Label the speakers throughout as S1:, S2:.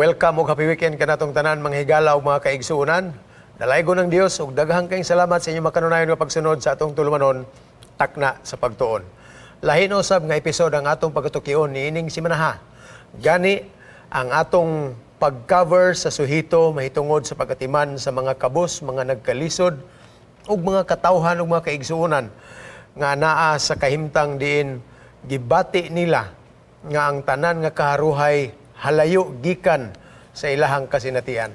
S1: Welcome ug happy weekend kanatong tanan, mga higala ug mga kaigsuonan. Dalaygon ng Dios ug daghang kayong salamat sa inyong makanunayon nga pagsunod sa atong tulumanon, Takna sa Pagtuon. Lahin usab nga episode ang atong pagkatukion niining simanaha. Gani ang atong pag-cover sa suhito mahitungod sa pagkatiman sa mga kabus, mga nagkalisod ug mga katawhan ug mga kaigsuonan nga naa sa kahimtang diin gibati nila nga ang tanan nga kaharuhay halayo gikan sa ilahang kasinatian.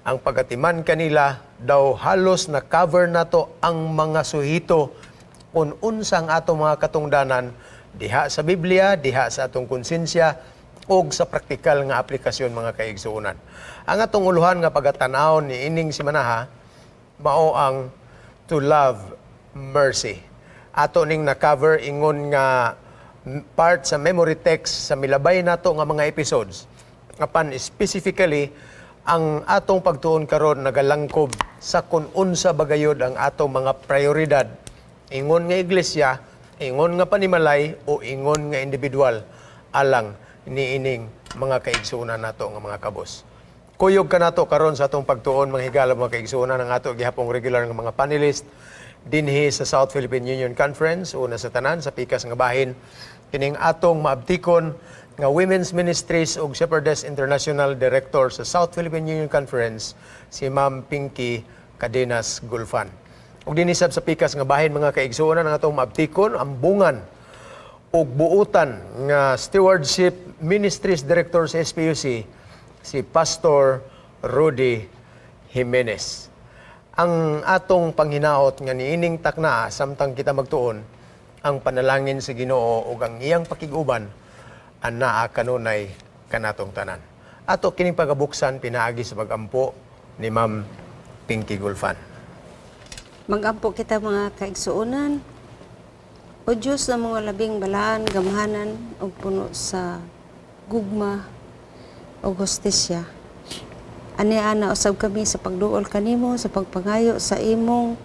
S1: Ang pagkatiman kanila daw halos na cover nato ang mga suhito kung unsang atong mga katungdanan diha sa Biblia, diha sa atong konsensya ug sa praktikal nga aplikasyon, mga kaigsuonan. Ang atong uluhan nga pagatan-awon ni ining simanaha mao ang to love mercy. Ato ning na-cover ingon nga part sa memory text sa milabay nato nga mga episodes. Apan specifically, ang atong pagtuon karon nagalangkob sa kung unsa bagayod ang atong mga prioridad ingon nga iglesia, ingon nga panimalay o ingon nga individual alang niining mga kaigsuonan nato nga mga kabos. Kuyog kanato karon sa atong pagtuon, mga higala, mga kaigsuonan, ang ato gihapong regular nga mga panelist dinhi sa South Philippine Union Conference. Una sa tanan, sa pikas nga bahin, kining atong maabtikon nga Women's Ministries ug Shepherdess International Director sa South Philippine Union Conference, si Ma'am Pinky Cadenas Gulfan. Ug dinhi sab sa pikas nga bahin, mga kaigsuonan, ang atong maabtikon, ambungan ug buutan nga Stewardship Ministries Director sa SPUC, si Pastor Rudy Jimenez. Ang atong panghinaot nga niining takna samtang kita magtuon, ang panalangin sa Ginoo ug ang iyang pakig-uban anaa kanunay kanatong tanan. Ato kining pagabuksan pinaagi sa pagampo ni Ma'am Pinky Gulfan.
S2: Magampo kita, mga kaigsuonan. O Diyos na mga labing balaan, gamhanan, ug puno sa gugma ug hustisya. Ani ana usab kami sa pagduol kanimo, sa pagpangayo sa imong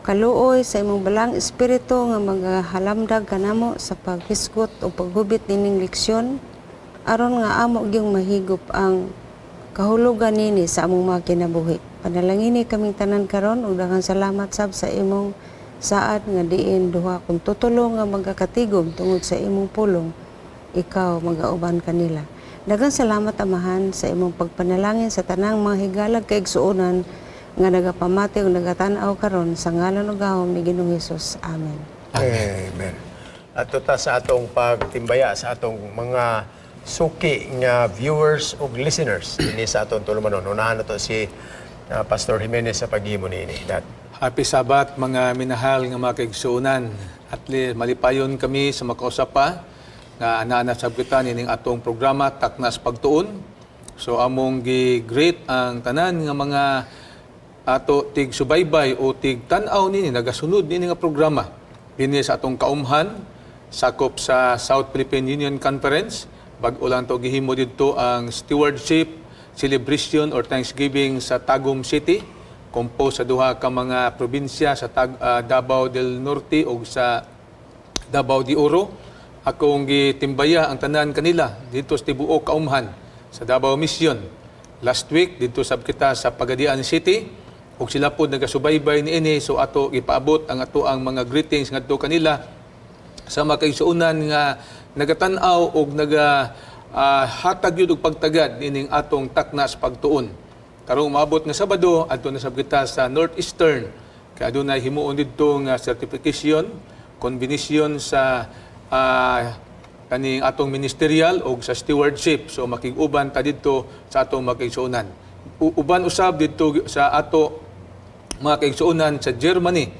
S2: kaluoy, sa imong balaang espiritu nga magahalamdag kanamo sa paghisgot o paghubit nining leksyon aron nga amo gyung mahigop ang kahulugan nini sa among mga kinabuhi. Panalangini kaming tanan karon ug daghang salamat sab sa imong saad nga diin duha kung tutulo nga magakatigom tungod sa imong pulong, ikaw magauban kanila. Daghang salamat, Amahan, sa imong pagpanalangin sa tanang mga higalag kaigsuonan nga nagapamati ug nagatan-aw karon, sa ngalan ug gahom ni Ginoong Hesus. Amen.
S1: Amen. Ato ta sa atong pagtimbaya sa atong mga suki nga viewers ug listeners dinhi sa atong tulumanon. Unahan nato si Pastor Jimenez sa paghimo niini. Dad.
S3: Happy Sabbath, mga minahal nga mga kaigsuonan. At least malipayon kami sa makausap pa nga ana-ana sab kita nining atong programa, Taknas Pagtuon. So among gi-greet ang tanan nga mga ato tig subaybay o tig tan-aw nini, nagasunod nini nga programa dinhi sa atong kaumhan sakop sa South Philippine Union Conference. Bag-o lang to gihimo didto ang stewardship celebration or thanksgiving sa Tagum City, composed sa duha ka mga probinsya sa Davao del Norte ug sa Davao de Oro. Akong gitimbaya ang tanan kanila dito sa tibuok kaumhan sa Davao Mission. Last week dito sab kita sa Pagadian City ug sila pod nagasubaybay niini, so ato ipaabot ang ato ang mga greetings ngadto kanila sa mga kaigsuonan nga nagatan-aw og naga hatag yun og pagtagad nining atong Takna sa Pagtuon. Karong umaabot nga Sabado, adto na sab kita sa Northeastern kay adunay himuon didto nga certification, convention sa kaning atong ministerial og sa stewardship. So makig-uban ta didto sa atong mga kaigsuonan. Uban usab didto sa ato mga kaigsuonan sa Germany.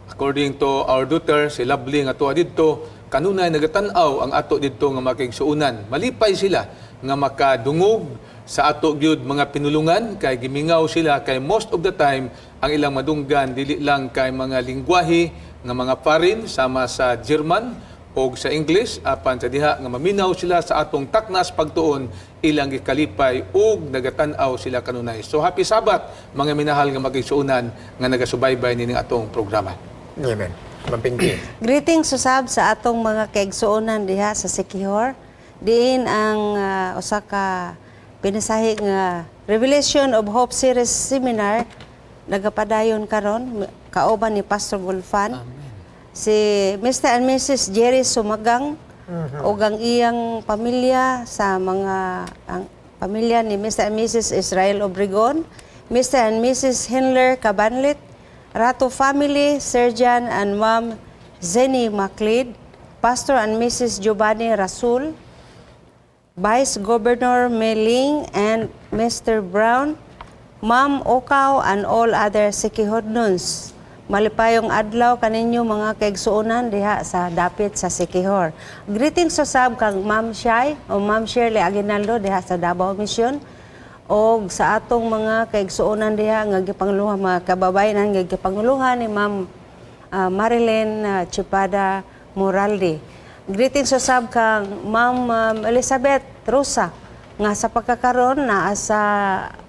S3: According to our daughter, si Lovely nga tuwa didto, kanunay nagatan-aw ang ato didto nga mga kaigsuonan. Malipay sila nga makadungog sa ato gyud mga pinulungan kay gimingaw sila kay most of the time ang ilang madunggan dili lang kay mga lingwahe nga mga foreign sama sa German o sa English, apan sa diha nga maminaw sila sa atong Taknas Pagtuon, ilang gikalipay ug nagatan-aw sila kanunay. So happy Sabbath, mga minahal nga magigsuonan nga nagasubaybay nining atong programa.
S1: Amen. Ma'am Pinky.
S2: Greetings usab sa atong mga kaigsuonan diha sa Siquijor. Diin ang usa ka pinasahi nga Revelation of Hope Series Seminar nagapadayon karon kauban ni Pastor Gulfan. Si Mr. and Mrs. Jerry Sumagang ug ang iyang pamilya, sa mga ang pamilya ni Mr. and Mrs. Israel Obregon, Mr. and Mrs. Henler Cabanlit, Rato family, Sergeant and Ma'am Zenny Macleod, Pastor and Mrs. Giovanni Rasul, Vice Governor Meling and Mr. Brown, Ma'am Okaw and all other Siquijornons. Malipayong adlaw kaninyo, mga kaigsuonan diha sa dapit sa Siquijor. Greetings sa sab kang Ma'am Shai o Ma'am Shirley Aguinaldo diha sa Davao Mission o sa atong mga kaigsuonan diha nga gipanguluhan, mga kababayan nga gipanguluhan ni Ma'am Marilyn Chipada Moraldi. Greetings sa sab kang Ma'am Elizabeth Rosa nga sa pagkakaron naa sa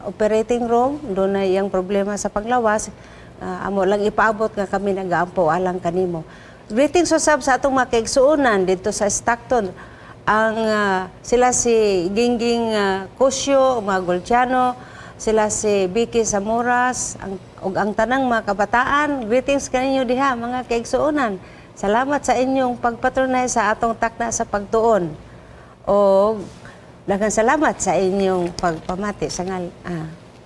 S2: operating room, doon na iyang problema sa paglawas. Amo lang ipaabot nga kami nagaampo alang kanimo. Greetings sa sab sa atong mga kaigsuonan dito sa Stockton. Ang sila si Gingging Cosio, mga Gulciano, sila si Vicky Zamoras, ug ang tanang mga kabataan, greetings kaninyo diha, mga kaigsuonan. Salamat sa inyong pagpatronize sa atong Takna sa Pagtuon. O daghang salamat sa inyong pagpamati sa ngal.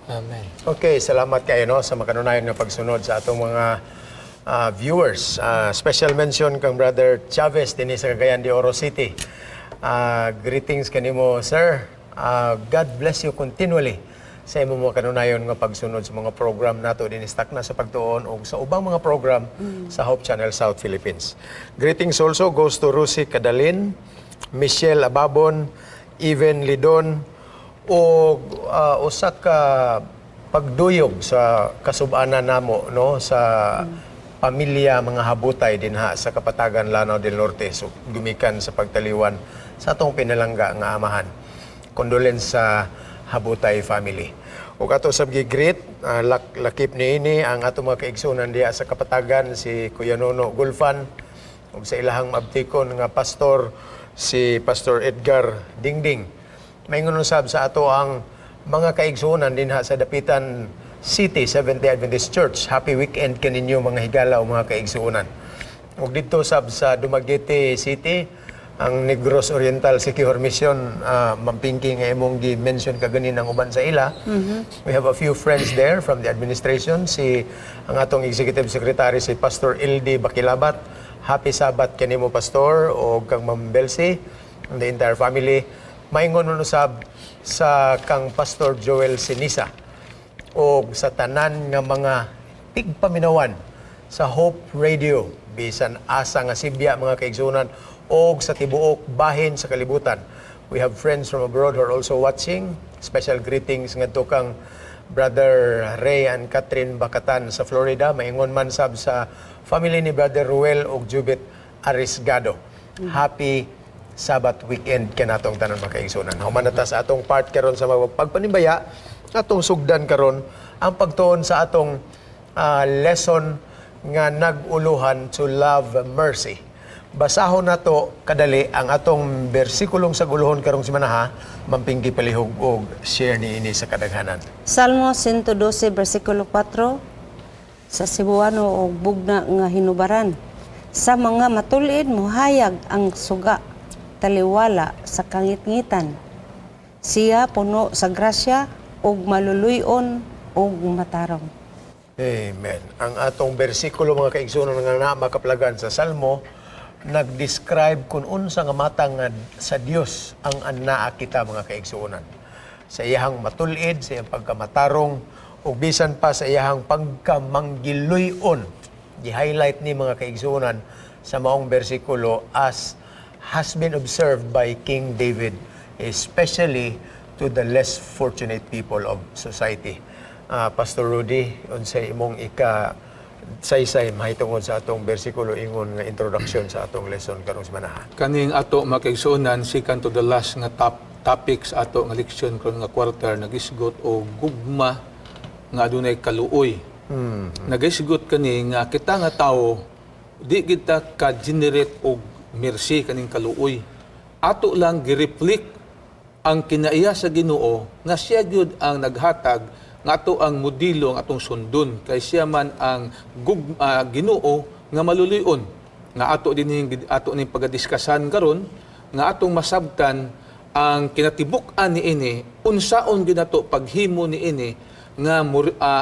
S3: Amen.
S1: Okay, salamat kayo, no, sa makanunayon nga pagsunod sa atong mga viewers. Special mention kang Brother Chavez dinhi sa Cagayan de Oro City. Greetings kanimo, sir. God bless you continually sa imong mga kanunayon nga pagsunod sa mga program nato dinhi sa Takna sa Pagtuon ug sa ubang mga program sa Hope Channel South Philippines. Greetings also goes to Rusi Cadalin, Michelle Ababon, Even Lidon, o usa ka pagduyog sa kasubanan namo, no, sa pamilya mga Habutay dinha sa Kapatagan, Lanao del Norte, so gumikan sa pagtaliwan sa atong pinalangga nga amahan. Condolence sa Habutay family. Ug ato sab gi-greet lakip niini ang atong mga kaigsuonan diha sa Kapatagan, si Kuya Nono Gulfan ug sa ilahang maabtikon nga pastor, si Pastor Edgar Dingding. Maingon usab sa ato ang mga kaigsuonan dinha sa Dapitan City Seventh-day Adventist Church. Happy weekend kaninyo, mga higala o mga kaigsuonan. Ug didto sab sa Dumaguete City, ang Negros Oriental Siquijor Mission, Ma'am Pinky, nga imong gi-mention kaganin ang uban sa ila. We have a few friends there from the administration. Si ang atong executive secretary, si Pastor Ildi Bakilabat. Happy Sabbath kanimo, Pastor, o kang Ma'am Belsi and the entire family. Maingon man usab sa kang Pastor Joel Sinisa o sa tanan nga mga tigpaminawan sa Hope Radio bisan asa nga sibya, mga kaigsunan, o sa tibuok bahin sa kalibutan. We have friends from abroad who are also watching. Special greetings ngadto kang Brother Ray and Catherine Bacatan sa Florida. Maingon man sab sa family ni Brother Ruel ug Jubit Arisgado. Happy Sabbath weekend kanatong tanan, mga kaigsunan. Human na ta sa atong part karon sa mga pagpanimbaya, atong sugdan karon ang pagtuon sa atong lesson nga nag-uluhan "To Love Mercy." Basahon nato kadali ang atong bersikulong sa guluhon karong semana. Ma'am Pinky, palihog og share niini sa kadaghanan.
S2: Salmo 112 versikulo 4 sa Cebuano o bugna nga hinubaran. Sa mga matulid muhayag ang suga, taliwala sa kangitngitan. Siya puno sa grasya ug maluluy-on ug matarong.
S1: Amen. Ang atong bersikulo, mga kaigsuonan, nga na makaplagan sa Salmo, nag-describe kung unsa nga matang nga sa Dios ang anaa kita, mga kaigsuonan. Sa iyahang matulid, sa iyang pagkamatarong, ug bisan pa sa iyahang pagkamanggiluy-on. Gi-highlight ni, mga kaigsuonan, sa maong bersikulo as has been observed by King David, especially to the less fortunate people of society. Pastor Rudy, unsay imong ika saysay mahitungod sa atong bersikulo ingon nga introduction sa atong lesson karong semana?
S3: Kaning ato, mga kaigsuonan, second to the last nga top topics ato nga leksyon karon nga quarter, nagisgot og gugma nga adunay kaluoy. Nagisgot kani nga kita nga tawo di kita ka-generate og mercy, kaning kaluoy. Ato lang gi-reflect ang kinaiya sa Ginoo nga siya gyud ang naghatag nga ato ang modelo ang atong sundon kay siya man ang Ginoo nga maluluyon nga ato din ato ning pagadiskasan karon nga atong masabtan ang kinatibuk-an niini, unsaon gyud nato paghimo niini nga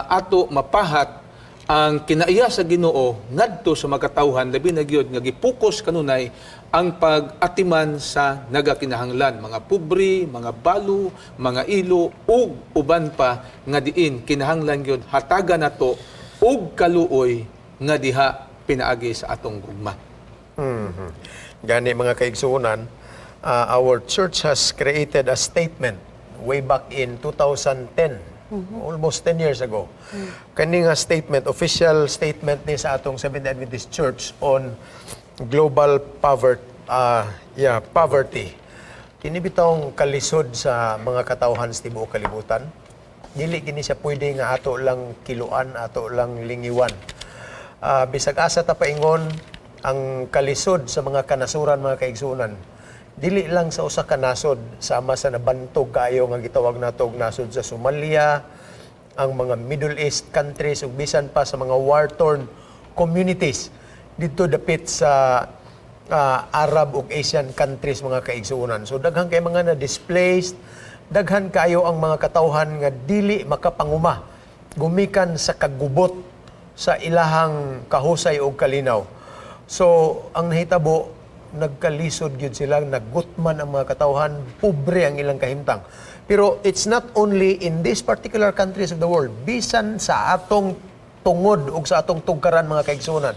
S3: ato mapahat ang kinaiya sa Ginoo ngadto sa makatawhan, labi na gyud nga gipokus kanunay ang pag-atiman sa nagakinahanglan, mga pobre, mga balo, mga ilo ug uban pa nga diin kinahanglan gyud hatagan nato og kaluoy nga diha pinaagi sa atong gugma.
S1: Gani, mga kaigsuonan, our church has created a statement way back in 2010, almost 10 years ago. Kani nga statement, official statement ni sa atong Seventh Adventist Church on global poverty, yeah, poverty. Kini bitawng kalisod sa mga katawhan sa tibuok kalibutan. Dili kini siya pwede nga ato lang kiluan, ato lang lingiwan. Bisag asa ta paingon ang kalisod sa mga kanasuran, mga kaigsuonan, dili lang sa usa ka nasod sama sa nabantog kaayo nga gitawag nato og nasod sa Somalia, ang mga Middle East countries ug bisan pa sa mga war-torn communities didto dapit sa Arab ug Asian countries, mga kaigsuonan. So daghan kay mga na-displaced, daghan kayo ang mga katawhan nga dili makapanguma gumikan sa kagubot sa ilahang kahusay og kalinaw. So ang nahitabo, nagkalisod gyud sila, nagutman ang mga katawhan, pobre ang ilang kahimtang. Pero it's not only in these particular countries of the world, bisan sa atong tungod ug sa atong tugkaran, mga kaigsuonan,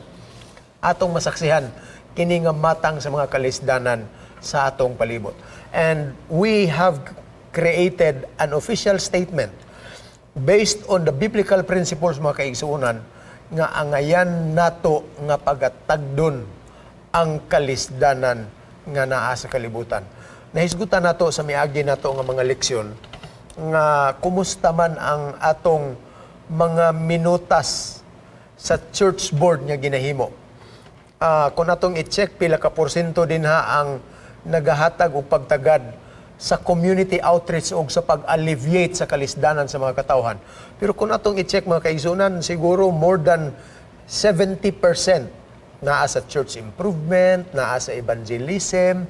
S1: atong masaksihan kini nga matang sa mga kalisdanan sa atong palibot. And we have created an official statement based on the biblical principles, mga kaigsuonan, nga angayan nato nga pagatagdon ang kalisdanan nga naa sa kalibutan. Nahisgutan nato sa miagi nato nga mga leksyon nga kumusta man ang atong mga minutas sa church board nga ginahimo. Kung atong i-check pila ka porsyento dinha ang nagahatag og pagtagad sa community outreach o sa pag-alleviate sa kalisdanan sa mga katawhan. Pero kung atong i-check, mga kaigsuonan, siguro more than 70% naa sa church improvement, naa sa evangelism,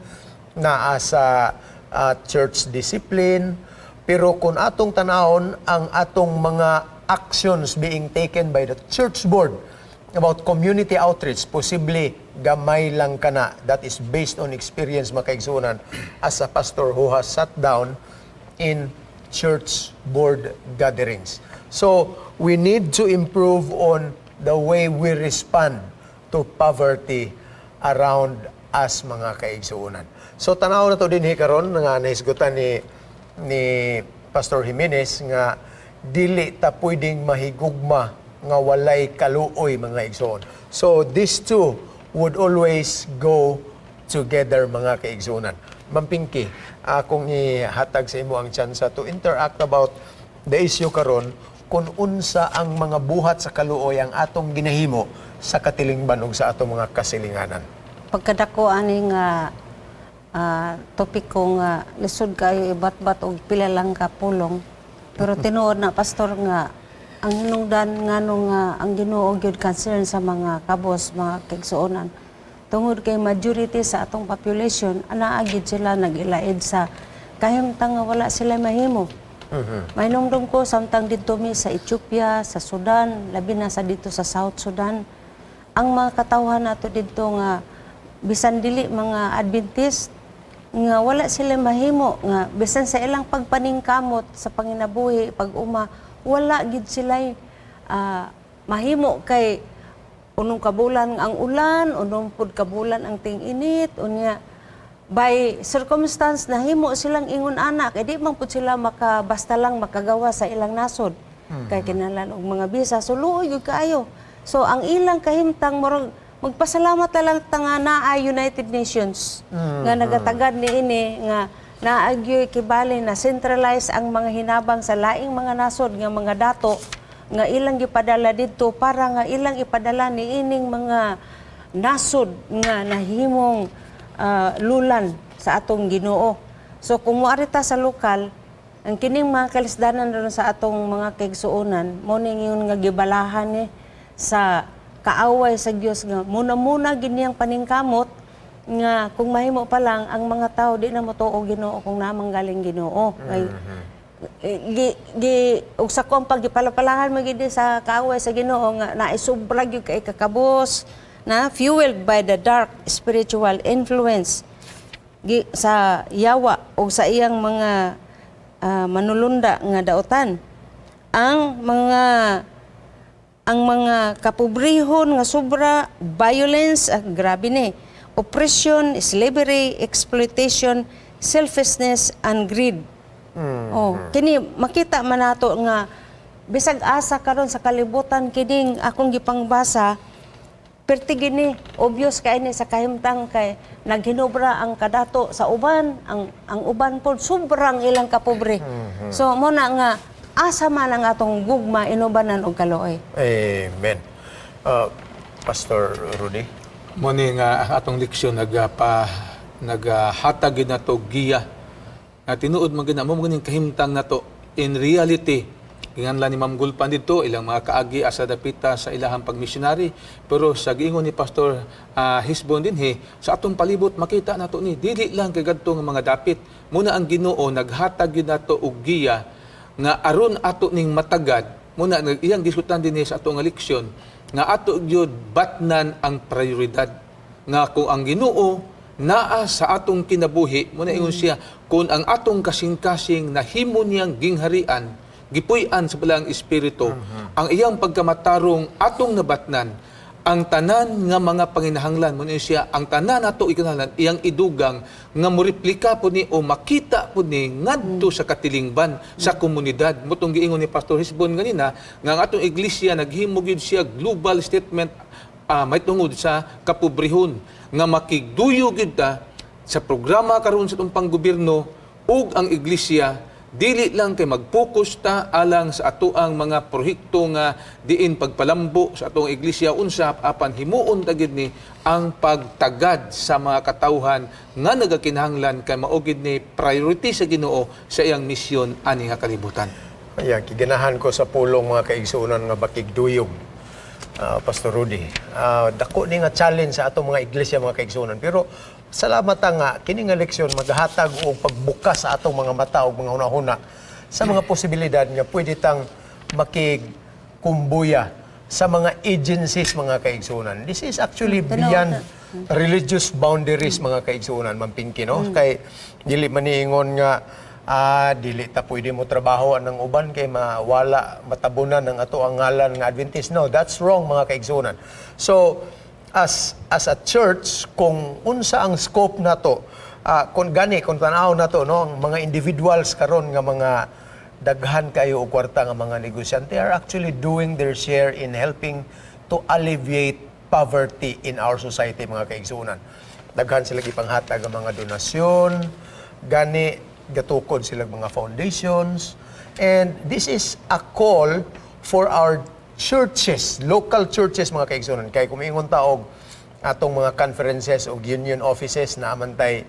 S1: naa sa church discipline. Pero kung atong tanawon ang atong mga actions being taken by the church board about community outreach, posible gamay lang kana. That is based on experience, mga kaigsuonan, as a pastor who has sat down in church board gatherings. So, we need to improve on the way we respond to poverty around us, mga kaigsuonan. So, tanaw nato dinhi karon nga nahisgutan ni Pastor Jimenez nga dili ta pwedeng mahigugma nga walay kaluoy, mga igsoon. So these two would always go together, mga kaigsuonan. Ma'am Pinky, akong ihatag sa imo ang tsansa to interact about the issue karon kung unsa ang mga buhat sa kaluoy ang atong ginahimo sa katilingban ug sa atong mga kasilinganan.
S2: Pagkadako ani nga topiko nga lisod kayo ibatbat og pila lang ka pulong. Pero tinuod na, Pastor, nga ang hinungdan ngano nga ang Ginoo gyud concern sa mga kabos, mga kaigsuonan. Tungod kay majority sa atong population anaa gyud sila nag-ilaid sa kahimtang nga wala sila mahimo. Mainumdum ko samtang didto mi sa Ethiopia, sa Sudan, labi na sa dito sa South Sudan. Ang mga katawhan nato didto nga bisan dili mga Adventist nga wala sila mahimo nga bisan sa ilang pagpaningkamot sa panginabuhi, pag-uma, wala gid sila mahimo kay unong kabulan ang ulan, unong pud kabulan ang ting-init, unya by circumstance nahimo silang ingon anak, eh di man pud sila maka basta lang makagawa sa ilang nasod kay kinahanglan og mga bisa. So luoy gyud kaayo. So ang ilang kahimtang, murag magpasalamat na lang ta nga naa United Nations nga nagatagad niini, nga naa gyoy kibali na centralize ang mga hinabang sa laing mga nasod nga mga dato nga ilang gipadala didto para nga ilang ipadala niining mga nasod nga nahimong lulan sa atong Ginoo. So kung moari ta sa lokal, ang kining mga kalisdanan ron sa atong mga kaigsuonan, mo ning ingon nga gibalahan ni sa kaaway sa Dios nga muna-muna giniyang paningkamot nga kung mahimo pa lang ang mga tao di na motuo Ginoo kung namang galing Ginoo. Kay eh, gi, gi ug sa kuang paggipalapalahan mo gid sa kaaway sa Ginoo nga naisubra gyud kay kakabos na fueled by the dark spiritual influence gi, sa yawa o sa iyang mga manulunda nga daotan, ang mga kapobrehon nga sobra, violence, grabe ni, oppression, slavery, exploitation, selfishness and greed. Oh, kini makita man nato nga bisag asa karon sa kalibutan, kining akong gipangbasa perti gini obvious kay ni sa kahimtang kay naghinobra ang kadato sa uban, ang uban po sobrang ilang kapobre. So mo na nga asa man ang atong gugma, inubanan og kaluoy.
S1: Amen. Pastor Rudy?
S3: Mo ni nga ang atong leksyon nagapa nagahatag gid nato giya nga tinuod man gid na mo ganing kahimtang nato in reality. Ginganlan ni Ma'am Gulpan dito ilang mga kaagi asa dapita sa ilahang pagmisyonary, pero sa giingon ni Pastor Hisbon dinhi sa atong palibot, makita nato ni dili lang kay gadto nga mga dapit. Muna ang Ginoo naghatag gyud nato og giya nga aron ato ning matagad. Muna iyang gisgutan dinhi sa atong nga leksyon nga ato gyud batnan ang prioridad nga kung ang Ginoo naa sa atong kinabuhi. Muna ingon siya, kung ang atong kasing-kasing nahimo niyang gingharian, gipuy-an sa Balaang Espiritu, ang iyang pagkamatarong atong nabatnan, ang tanan nga mga panginahanglan mo siya, ang tanan nato ikinahanglan iyang idugang nga moreplika po ni o makita po ni ngadto sa katilingban sa komunidad. Motong giingon ni Pastor Hisbon ganina nga ang atong iglesia naghimo gyud siya global statement may tungod sa kapobrehon nga makigduyo gyud ta sa programa karon sa atong panggobyerno ug ang iglesia. Dili lang kay mag-focus ta alang sa atoang mga proyekto nga diin pagpalambo sa atong iglesia unsa, apan himuon ta gid ni ang pagtagad sa mga katawhan nga nagakinahanglan kay mao gid ni priority sa Ginoo sa iyang misyon ani nga kalibutan.
S1: Ayan, kiganahan ko sa pulong, mga kaigsuonan, nga makigduyog. Pastor Rudy, dako ni nga challenge sa atong mga iglesia, mga kaigsuonan. Pero salamat ta nga kini nga leksyon maghatag og pagbukas sa atong mga mata ug mga hunahuna sa mga posibilidad nga pwede tang makigkumbuya sa mga agencies, mga kaigsuonan. This is actually beyond religious boundaries, mga kaigsuonan, Ma'am Pinky, no? Kay dili maniingon nga dili ta pwede mo trabaho ang uban kay mawala, matabunan ng ato ang ngalan nga Adventist. No, that's wrong, mga kaigsuonan. So as a church, kung unsa ang scope nato, kung gani kung tan-aw nato, no, ang mga individuals karon nga mga daghan kayo og kwarta nga mga negosyante are actually doing their share in helping to alleviate poverty in our society, mga kaigsuonan. Daghan sila gipanghatag ang mga donasyon, gani gatukod sila mga foundations, and this is a call for our churches, local churches, mga kaigsuonan. Kay kung ingon ta og atong mga conferences o union offices na amantay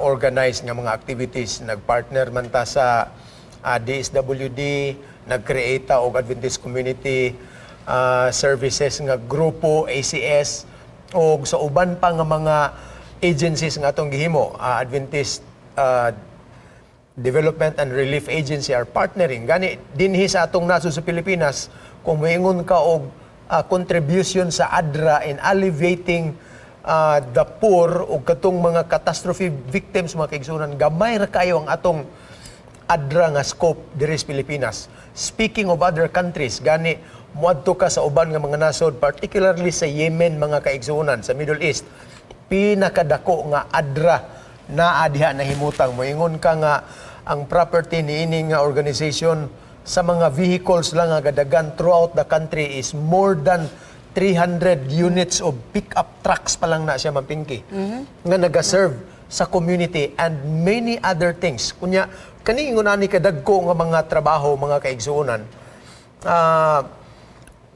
S1: organized nga mga activities, nagpartner man ta sa DSWD, nag-create ta og Adventist Community Services nga grupo, ACS, o sa uban pa nga mga agencies nga atong gihimo, Adventist Development and Relief Agency are partnering. Gani dinhi sa atong nasod sa Pilipinas, kung moingon ka og contribution sa ADRA in alleviating the poor o katong mga catastrophe victims, mga kaigsuonan, gamay ra kayo ang atong ADRA nga scope diri sa Pilipinas. Speaking of other countries, gani muadto ka sa uban nga mga nasod, particularly sa Yemen, mga kaigsuonan, sa Middle East, pinakadako nga ADRA naa diha nahimutang. Moingon ka nga ang property niini nga organization sa mga vehicles lang nga gadagan throughout the country is more than 300 units of pickup trucks pa lang na siya, Ma'am Pinky, nga naga-serve sa community and many other things. Kunya, kani ingon ani kadagko nga mga trabaho, mga kaigsuonan,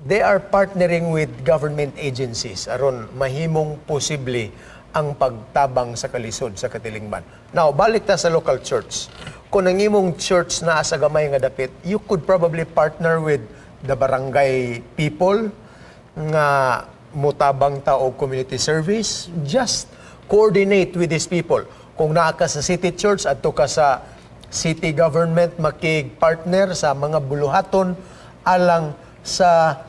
S1: they are partnering with government agencies aron mahimong posible ang pagtabang sa kalisod sa katilingban. Now, balik ta sa local church. Kung ang imong church naa sa gamay nga dapit, you could probably partner with the barangay people nga mutabang ta og community service. Just coordinate with these people. Kung naa ka sa city church, adto ka sa city government, makig-partner sa mga buluhaton alang sa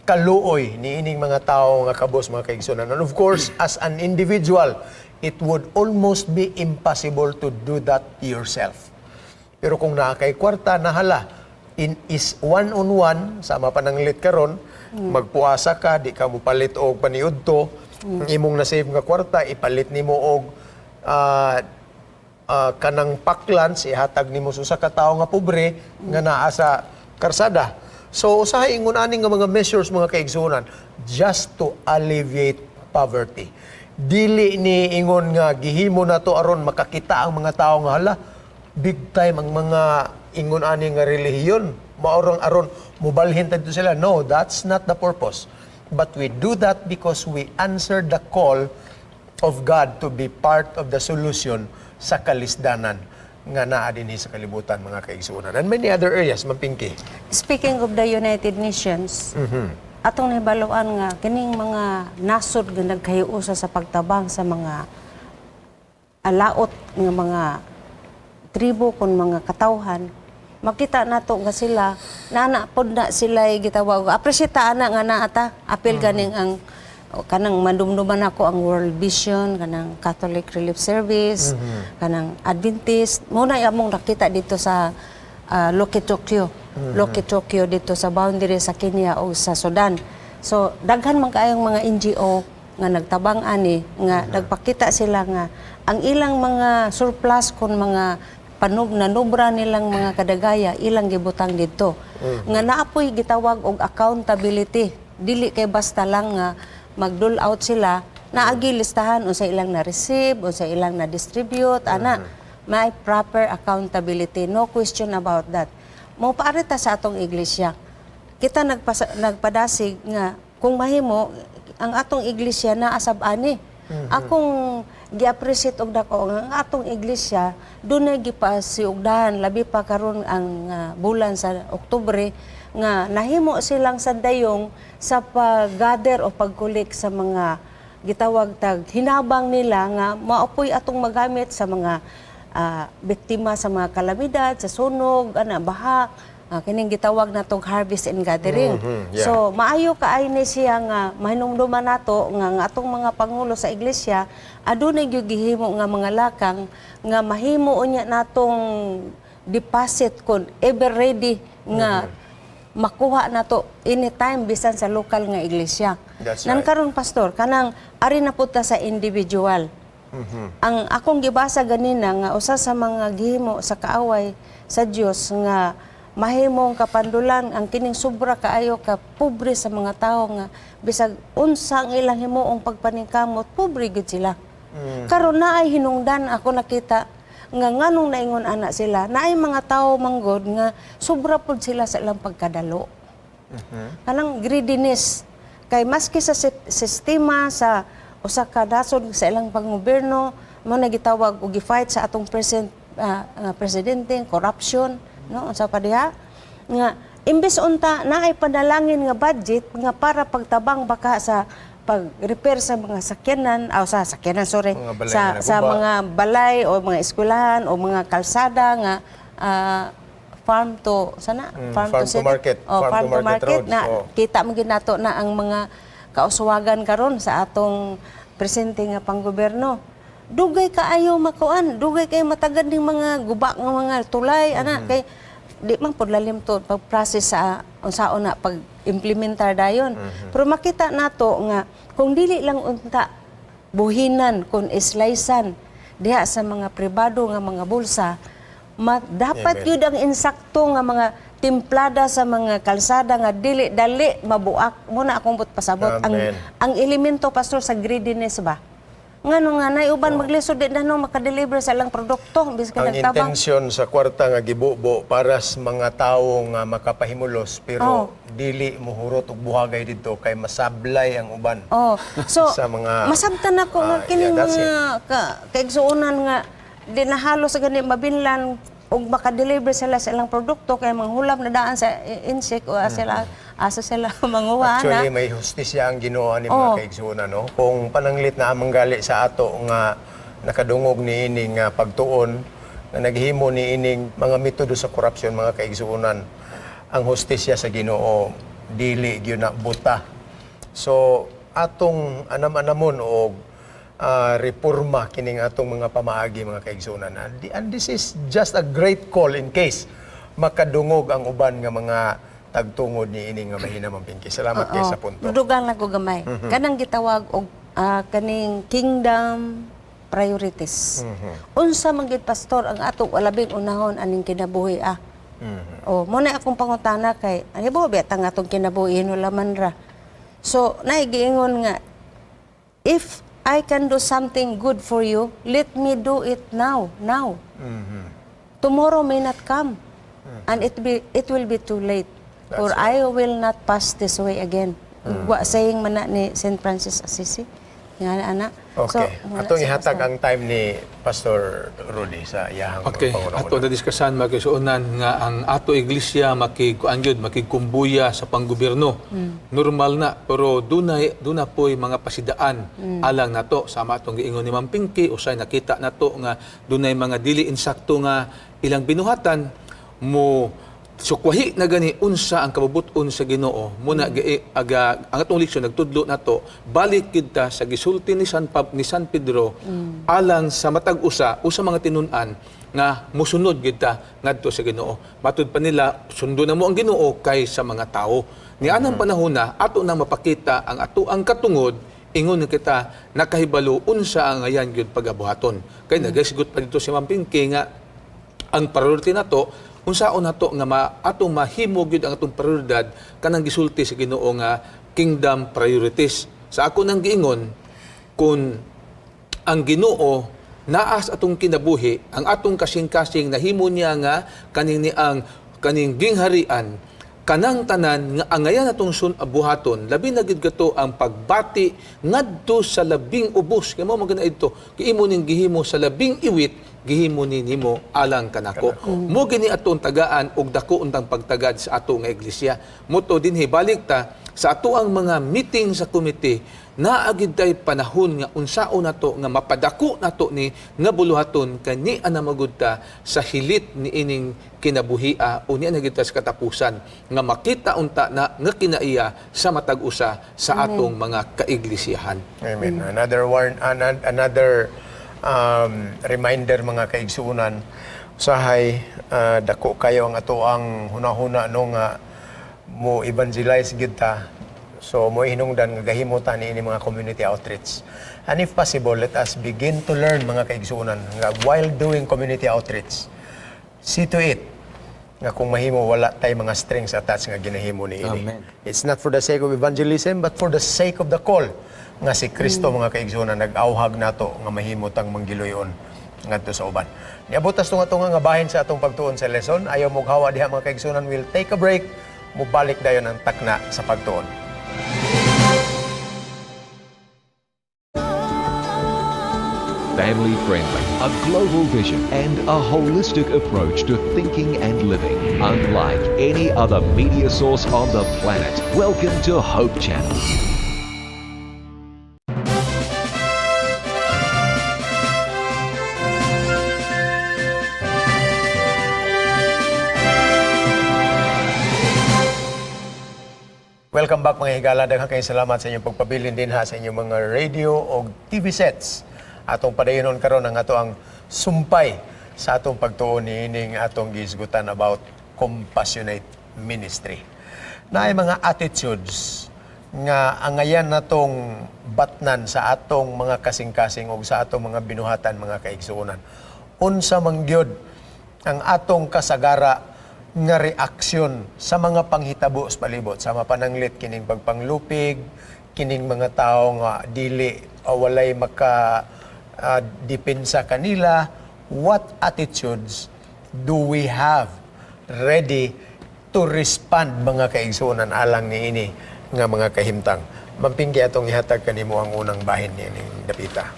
S1: kaluoy ni ining mga tao nga kabos, mga kaigsunan. And of course, as an individual, it would almost be impossible to do that yourself. Pero kung naa kay kwarta, nahala, in is one-on-one, sama pa nang lit karon, magpuasa ka, di ka mo palit og paniudto, imong na-save nga kwarta, ipalit nimo og kanang pack lunch, ihatag nimo sa usa ka tawo nga pobre nga naa sa karsada. So usahay ingon ani nga mga measures, mga kaigsuonan, just to alleviate poverty. Dili ni ingon nga gihimo nato aron makakita ang mga tao nga, "Hala, big time ang mga ingon ani nga relihiyon." Maorong aron mubalhin tadto sila. No, that's not the purpose. But we do that because we answer the call of God to be part of the solution sa kalisdanan nga naa dinhi sa kalibutan, mga kaigsuonan. And many other areas, Ma'am Pinky.
S2: Speaking of the United Nations, atong nahibaluan nga kining mga nasod nga nagkahiusa sa pagtabang sa mga alaot nga mga tribo kon mga katawhan, makita nato nga sila nana pod na sila gitawag, appreciate ana nga naa ta apil ganing ang o, kanang madumduman ako ang World Vision, kanang Catholic Relief Service, kanang Adventist. Muna among nakita dito sa Lokichokyo. Lokichokyo dito sa boundary sa Kenya o sa Sudan. So daghan man kaayong mga NGO nga nagtabang ani nga nagpakita sila nga ang ilang mga surplus kon mga panub nanubra nilang mga kadagaya, ilang gibutang didto. Nga naapoy gitawag og accountability. Dili kay basta lang nga mag-dole out sila, naagi listahan unsa ilang na-receive, unsa ilang na-distribute, ana. May proper accountability, no question about that. Mo paari ta sa atong iglesia. Kita nagpadasig nga kung mahimo ang atong iglesia na asab ani. Akong gi-appreciate og dako nga ang atong iglesia dunay gipasiugdahan, labi pa karon ang bulan sa Oktubre nga nahimo silang sandayong sa pag-gather o pag-collect sa mga gitawag tag hinabang nila nga maopoy atong magamit sa mga biktima sa mga kalamidad, sa sunog, ana, baha, kining gitawag natong harvest and gathering. So maayo kaay ni siya nga mahinumduman nato nga ang atong mga pangulo sa iglesia adunay gyud gihimo nga mga lakang nga mahimo unya natong deposit kon ever ready nga makuha nato anytime bisan sa lokal nga iglesia.
S1: That's
S2: Nan
S1: right.
S2: karon, pastor, kanang ari na pud ta sa individual. Ang akong gibasa ganina nga usa sa mga gihimo sa kaaway sa Dios nga mahimong kapandulan ang kining sobra kaayo ka pobre sa mga tawo nga bisag unsa ang ilang himuong pagpaningkamot, pobre gid sila. Karon naay hinungdan ako nakita nga nganong naingon ana sila, naay mga tawo manggod nga sobra pud sila sa ilang pagkadalo. Kanang greediness kay maski sa sistema sa usa ka nasod sa ilang panggobyerno mo na gitawag og gi-fight sa atong present presidente, corruption, no, unsa pa diha nga imbes unta naay panalangin nga budget nga para pagtabang baka sa pag-repair sa mga sakyanan o sa sakyanan, sorry,
S1: Mga balay
S2: sa
S1: nga
S2: sa
S1: naguba.
S2: mga balay o mga eskwelahan o mga kalsada nga farm to sana
S1: Farm to
S2: city.
S1: Market.
S2: Oh, farm to market,
S1: roads,
S2: na
S1: oh.
S2: kita mo gid nato na ang mga kauswagan karon sa atong presente nga panggobyerno, dugay kaayo makuan, dugay kay matagad ning mga guba nga mga tulay ana, kay di man pud lalim to pag-process sa unsaon na pag-implementar dayon. Pero makita nato nga kung dili lang unta buhinan kon islaysan diha sa mga pribado nga mga bulsa, dapat
S1: Amen.
S2: yun ang insakto nga mga timplada sa mga kalsada nga dili dali mabuak mo na akong but pasabot ang
S1: Amen.
S2: ang elemento, pastor, sa greediness ba. Ngano nga nay uban maglisod di na no makadeliver sa ilang produkto biskan
S1: Ang
S2: nagtabang.
S1: intensyon sa kwarta nga gibubo para sa mga tawo nga makapahimulos, pero dili muhurot og buhagay didto kay masablay ang uban.
S2: Oh, so
S1: Sa mga-
S2: masabtan ako nga kining
S1: yeah, that's
S2: mga kaigsuonan nga di na halos sa gani mabinlan og makadeliver sila sa ilang produkto kay manghulam na daan sa insect o sila asa sila manguha na.
S1: Actually, may hustisya ang Ginoo ni mga kaigsuonan, no? Kung pananglit na amang gali sa ato nga nakadungog ni ining nga pagtuon, nga naghimo ni ining mga metodo sa korupsyon, mga kaigsuonan, ang hustisya sa Ginoo dili gyud na buta. So atong anam-anamon og reforma kining atong mga pamaagi, mga kaigsuonan. And this is just a great call in case makadungog ang uban nga mga tagtungod ni ini nga mahina, Ma'am Pinky. Salamat kay sa punto.
S2: Dudugan lang ko gamay. Kanang gitawag og kaning kingdom priorities. Unsa man gid, pastor, ang atong labing unahon aning kinabuhi ah? Oh, mo na akong pangutana kay ano ba ba ang atong kinabuhi wala man ra. So, naigiingon nga if I can do something good for you, let me do it now, now. Tomorrow may not come. And it will be too late.
S1: That's
S2: For I will not pass this way again. Wa saying man na ni St. Francis Assisi. Nga na ana.
S1: Okay.
S2: Wala
S1: Atong
S2: si
S1: ihatag
S2: Pastor.
S1: ang time ni Pastor Rudy sa iyahang
S3: Okay,
S1: panguna-una.
S3: ato na diskasan makisuonan nga ang ato iglesia makikuan gyud, makigkumbuya sa panggobyerno. Normal na, pero dunay duna poy mga pasidaan alang nato sama atong giingon ni Ma'am Pinky. Usay nakita nato nga dunay mga dili insakto nga ilang binuhatan mo sukwahi na gani unsa ang kabubut-on sa Ginoo muna. Aga ang atong leksyon nagtudlo nato, balik kita sa gisulti ni San Pedro alang sa matag usa usa mga tinun-an nga musunod kita ngadto sa Ginoo. Matud pa nila, sundo na mo ang Ginoo kay sa mga tao. Ni anang panahon na ato na mapakita ang ato ang katungod, ingon na kita nakahibalo unsa ang ayan gyud pagabuhaton. Kay nagasgot pa dito si Ma'am Pinky nga ang priority nato, unsaon nato nga atong mahimo gyud ang atong prioridad kanang gisulti sa Ginoo nga kingdom priorities. Sa ako nang giingon, kung ang Ginoo naas atong kinabuhi, ang atong kasing-kasing nahimo niya nga kaning ni ang kaning gingharian, kanang tanan nga angayan atong sun buhaton, labi na gid kato ang pagbati ngadto sa labing ubos kay mao man gana ito, kay imo ning gihimo sa labing iwit, gihimo ni nimo alang kanako. Mo gini atong tagaan og dako untang pagtagad sa ato nga iglesia. Moto dinhi balik ta sa ato ang mga meeting sa komite, naa gid tay panahon nga unsaon nato nga mapadako nato ni nga buluhaton kani ana magud ta sa hilit ni ining kinabuhia o ni ana gid ta sa katapusan nga makita unta na nga kinaiya sa matag usa sa atong mga kaiglesiyahan.
S1: Amen. Another one, another reminder, mga kaigsuunan. Usahay dako kayo ang ato ang hunahuna no nga mo evangelize gid ta. So mo hinungdan nga gahimo ta niini mga community outreach. And if possible, let us begin to learn, mga kaigsuunan, nga while doing community outreach, see to it nga kung mahimo wala tay mga strings attached nga ginahimo ni ini.
S3: Amen.
S1: It's not for the sake of evangelism but for the sake of the call nga si Kristo, mga kaigsuonan, nag-awhag nato nga mahimo tang manggiluyon ngadto sa uban. Niabot tas tunga-tunga nga bahin sa atong pagtuon sa lesson. Ayaw mo hawa diha, mga kaigsuonan, we'll take a break. Mubalik dayon ang Takna sa Pagtuon.
S4: Family friendly, a global vision, and a holistic approach to thinking and living. Unlike any other media source on the planet. Welcome to Hope Channel.
S1: Welcome back, mga higala. Daghang kayong salamat sa inyong pagpabilin din ha sa inyong mga radio o TV sets. Atong padayonon karon ang ato ang sumpay sa atong pagtuon niining atong gihisgutan about compassionate ministry. Naay mga attitudes nga angayan natong batnan sa atong mga kasing-kasing o sa atong mga binuhatan, mga kaigsuonan. Unsa man gyud ang atong kasagara nga reaksyon sa mga panghitabo sa palibot, sa mapananglit kining pagpanglupig, Kining mga tao nga dili o walay maka depensa kanila, what attitudes do we have ready to respond, mga kaigsuonan, alang niini nga mga kahimtang? Ma'am Pinky, atong ihatag kanimo ang unang bahin niining dapita.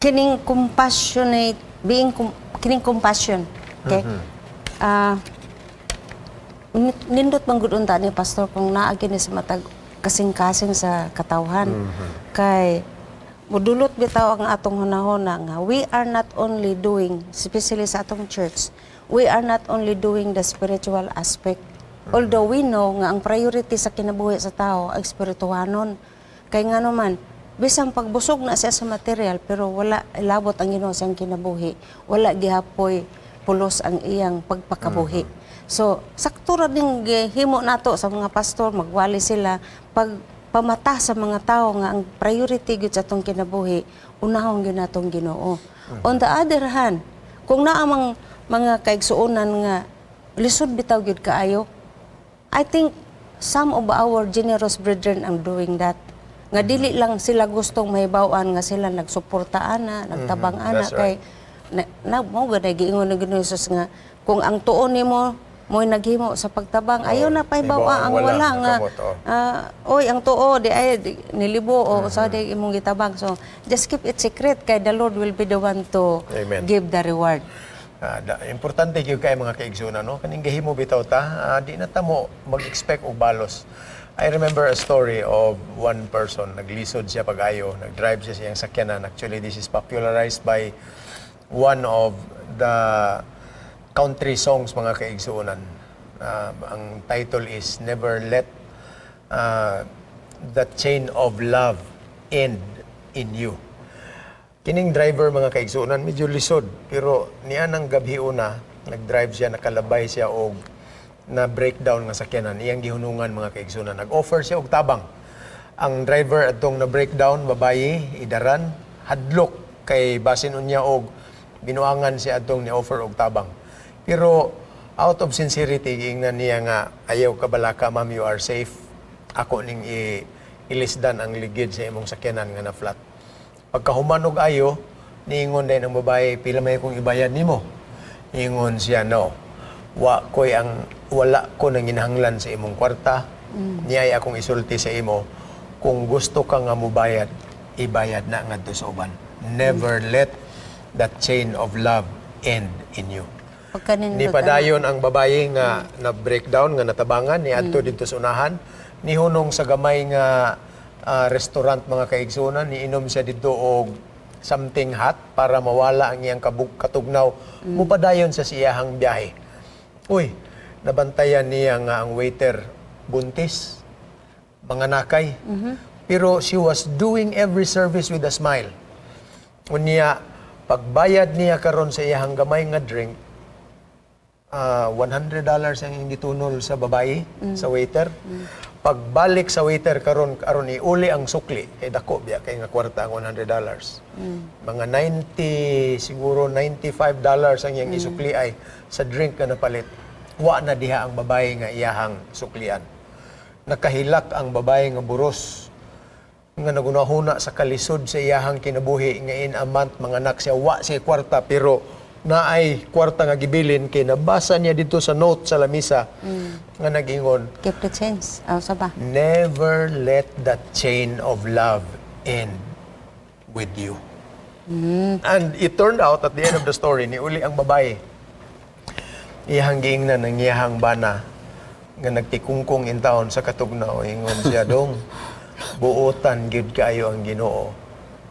S2: Kining compassionate being, kining compassion, okay? Nindot man gud unta ni, Pastor, kung naa gini sa matag kasing-kasing sa katawhan, kay mudulot bitaw ang atong hunahuna nga we are not only doing, especially sa atong church, we are not only doing the spiritual aspect, although we know nga ang priority sa kinabuhi sa tao ang espirituhanon. Kay nga naman, bisan pagbusog na siya sa material pero wala ilabot ang Ginoo sa iyang kinabuhi, wala gihapoy pulos ang iyang pagpakabuhi. So, sakto ra ning gihimo nato sa mga pastor, magwali sila pag pamata sa mga tao nga ang priority gyud sa atong kinabuhi, unahon gyud natong Ginoo. On the other hand, kung naa mang mga kaigsuonan nga lisod bitaw gyud kaayo, I think some of our generous brethren are doing that. Nga dili lang sila gustong mahibaw-an nga sila nagsuporta ana, nagtabang ana.
S1: That's
S2: Kay na mao gani giingon ni Ginoo Jesus nga kung ang tuon nimo mo'y naghimo sa pagtabang, ayaw na pahibaw ang
S1: wala,
S2: wala nga
S1: nakamot, oh.
S2: Oy, ang tuo di ay nilibo o sa di imong gitabang. So just keep it secret kay the Lord will be the one to
S1: Amen.
S2: give the reward.
S1: Importante gyud kay, mga kaigsuonan, no, kaning gahimo bitaw ta, di na ta mo mag-expect og balos. I remember a story of one person, naglisod siya pag-ayo, nag-drive siya sa iyang sakyanan. Actually, this is popularized by one of the country songs, mga kaigsuonan. Ang title is "Never Let the Chain of Love End in You." Kining driver, mga kaigsuonan, medyo lisod pero niya nang gabi una nag-drive siya, nakalabay siya og na breakdown nga sakyanan, iyang gihunungan, mga kaigsuonan. Nag-offer siya og tabang. Ang driver atong na breakdown, babayi, idaran, hadlok kay basin unya og binuangan siya atong ni offer og tabang. Pero out of sincerity, giingnan niya nga, "Ayaw ka balaka, ma'am, you are safe. Ako ning ilisdan ang ligid sa imong sakyanan nga na flat." Pagkahuman og ayo, niingon din ang babae, "Pila may akong ibayad nimo?" Niingon siya, "No. Wa ko'y ang wala ko nang ginahanglan sa imong kwarta. Niay akong isulti sa imo. Kung gusto ka nga mubayad, ibayad na ngadto sa uban." Never let that chain of love end in you.
S2: Pagkanindot.
S1: Ni padayon ang babaye nga na breakdown nga natabangan ni adto didto sa unahan, nihunong sa gamay nga restaurant, mga kaigsuonan, niinom siya didto og something hot para mawala ang iyang kabug katugnaw. Mupadayon sa siyahang biyahe. Uy, nabantayan niya nga ang waiter buntis, mga nakay. Pero she was doing every service with a smile. Unya, pagbayad niya karon sa iyahang gamay nga drink, $100 ang iyang gitunol sa babae, sa waiter. Pagbalik sa waiter karon aron iuli ang sukli, kay dako biya kay nga kwarta ang $100. Mga 90 siguro, $95 ang iyang isukli ay sa drink nga napalit. Wa na diha ang babae nga iyahang suklian. Nakahilak ang babae nga buros nga nagunahuna sa kalisod sa iyahang kinabuhi nga in a month manganak siya, wa siya kwarta, pero naay kwarta nga gibilin kay nabasa niya dito sa note sa lamisa nga nagingon,
S2: Keep the change. Aw, sa ba?
S1: "Never let that chain of love end with you." And it turned out, at the end of the story, niuli ang babae. Iyahang giingnan ng iyahang bana nga nagtikungkong in town sa katugnaw. Ingon siya, "Dong, buotan gyud kaayo ang Ginoo.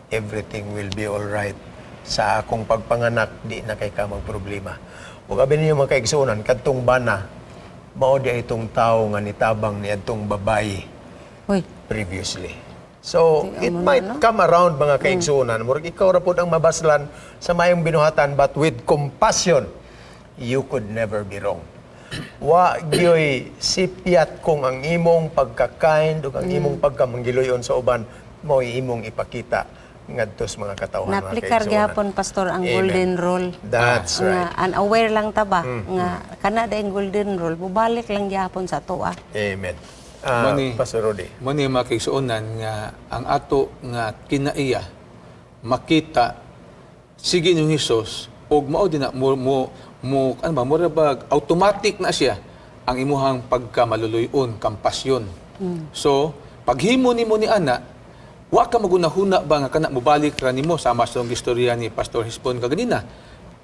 S1: Everything will be all right. Sa akong pagpanganak, di na kay ka magproblema." Ug abi ninyo, mga kaigsuonan, kadtong bana, mao di itong tao nga nitabang ni adtong babae
S2: Uy,
S1: previously. So,
S2: Di
S1: it
S2: amo na,
S1: might
S2: no?
S1: come around, mga kaigsuonan. Murag ikaw ra pod ang mabaslan sa mayong binuhatan, but with compassion, you could never be wrong. Wa gyoy sipyat kung ang imong pagka-kind ug ang imong pagkamanggiluyon sa uban mao imong ipakita ngadto sa mga katawhan, mga
S2: Naaplikar
S1: kaigsuonan.
S2: gihapon, Pastor, ang
S1: Amen.
S2: golden rule.
S1: That's right.
S2: Nga unaware lang ta ba nga kana da yung golden rule, bubalik lang gihapon sa atoa.
S1: Amen.
S3: Mani.
S1: Pastor Rudy.
S3: Mo ni, mga kaigsuonan, nga ang ato nga kinaiya makita sige ni Hesus og mao din na mo ano ba, mura ba automatic na siya ang imuhang pagkamaluluyon, kampasyon. So paghimo nimo ni ana, wa ka magunahuna ba nga kana mobalik ra nimo, sama sa tong istorya ni Pastor Hispon kaganina.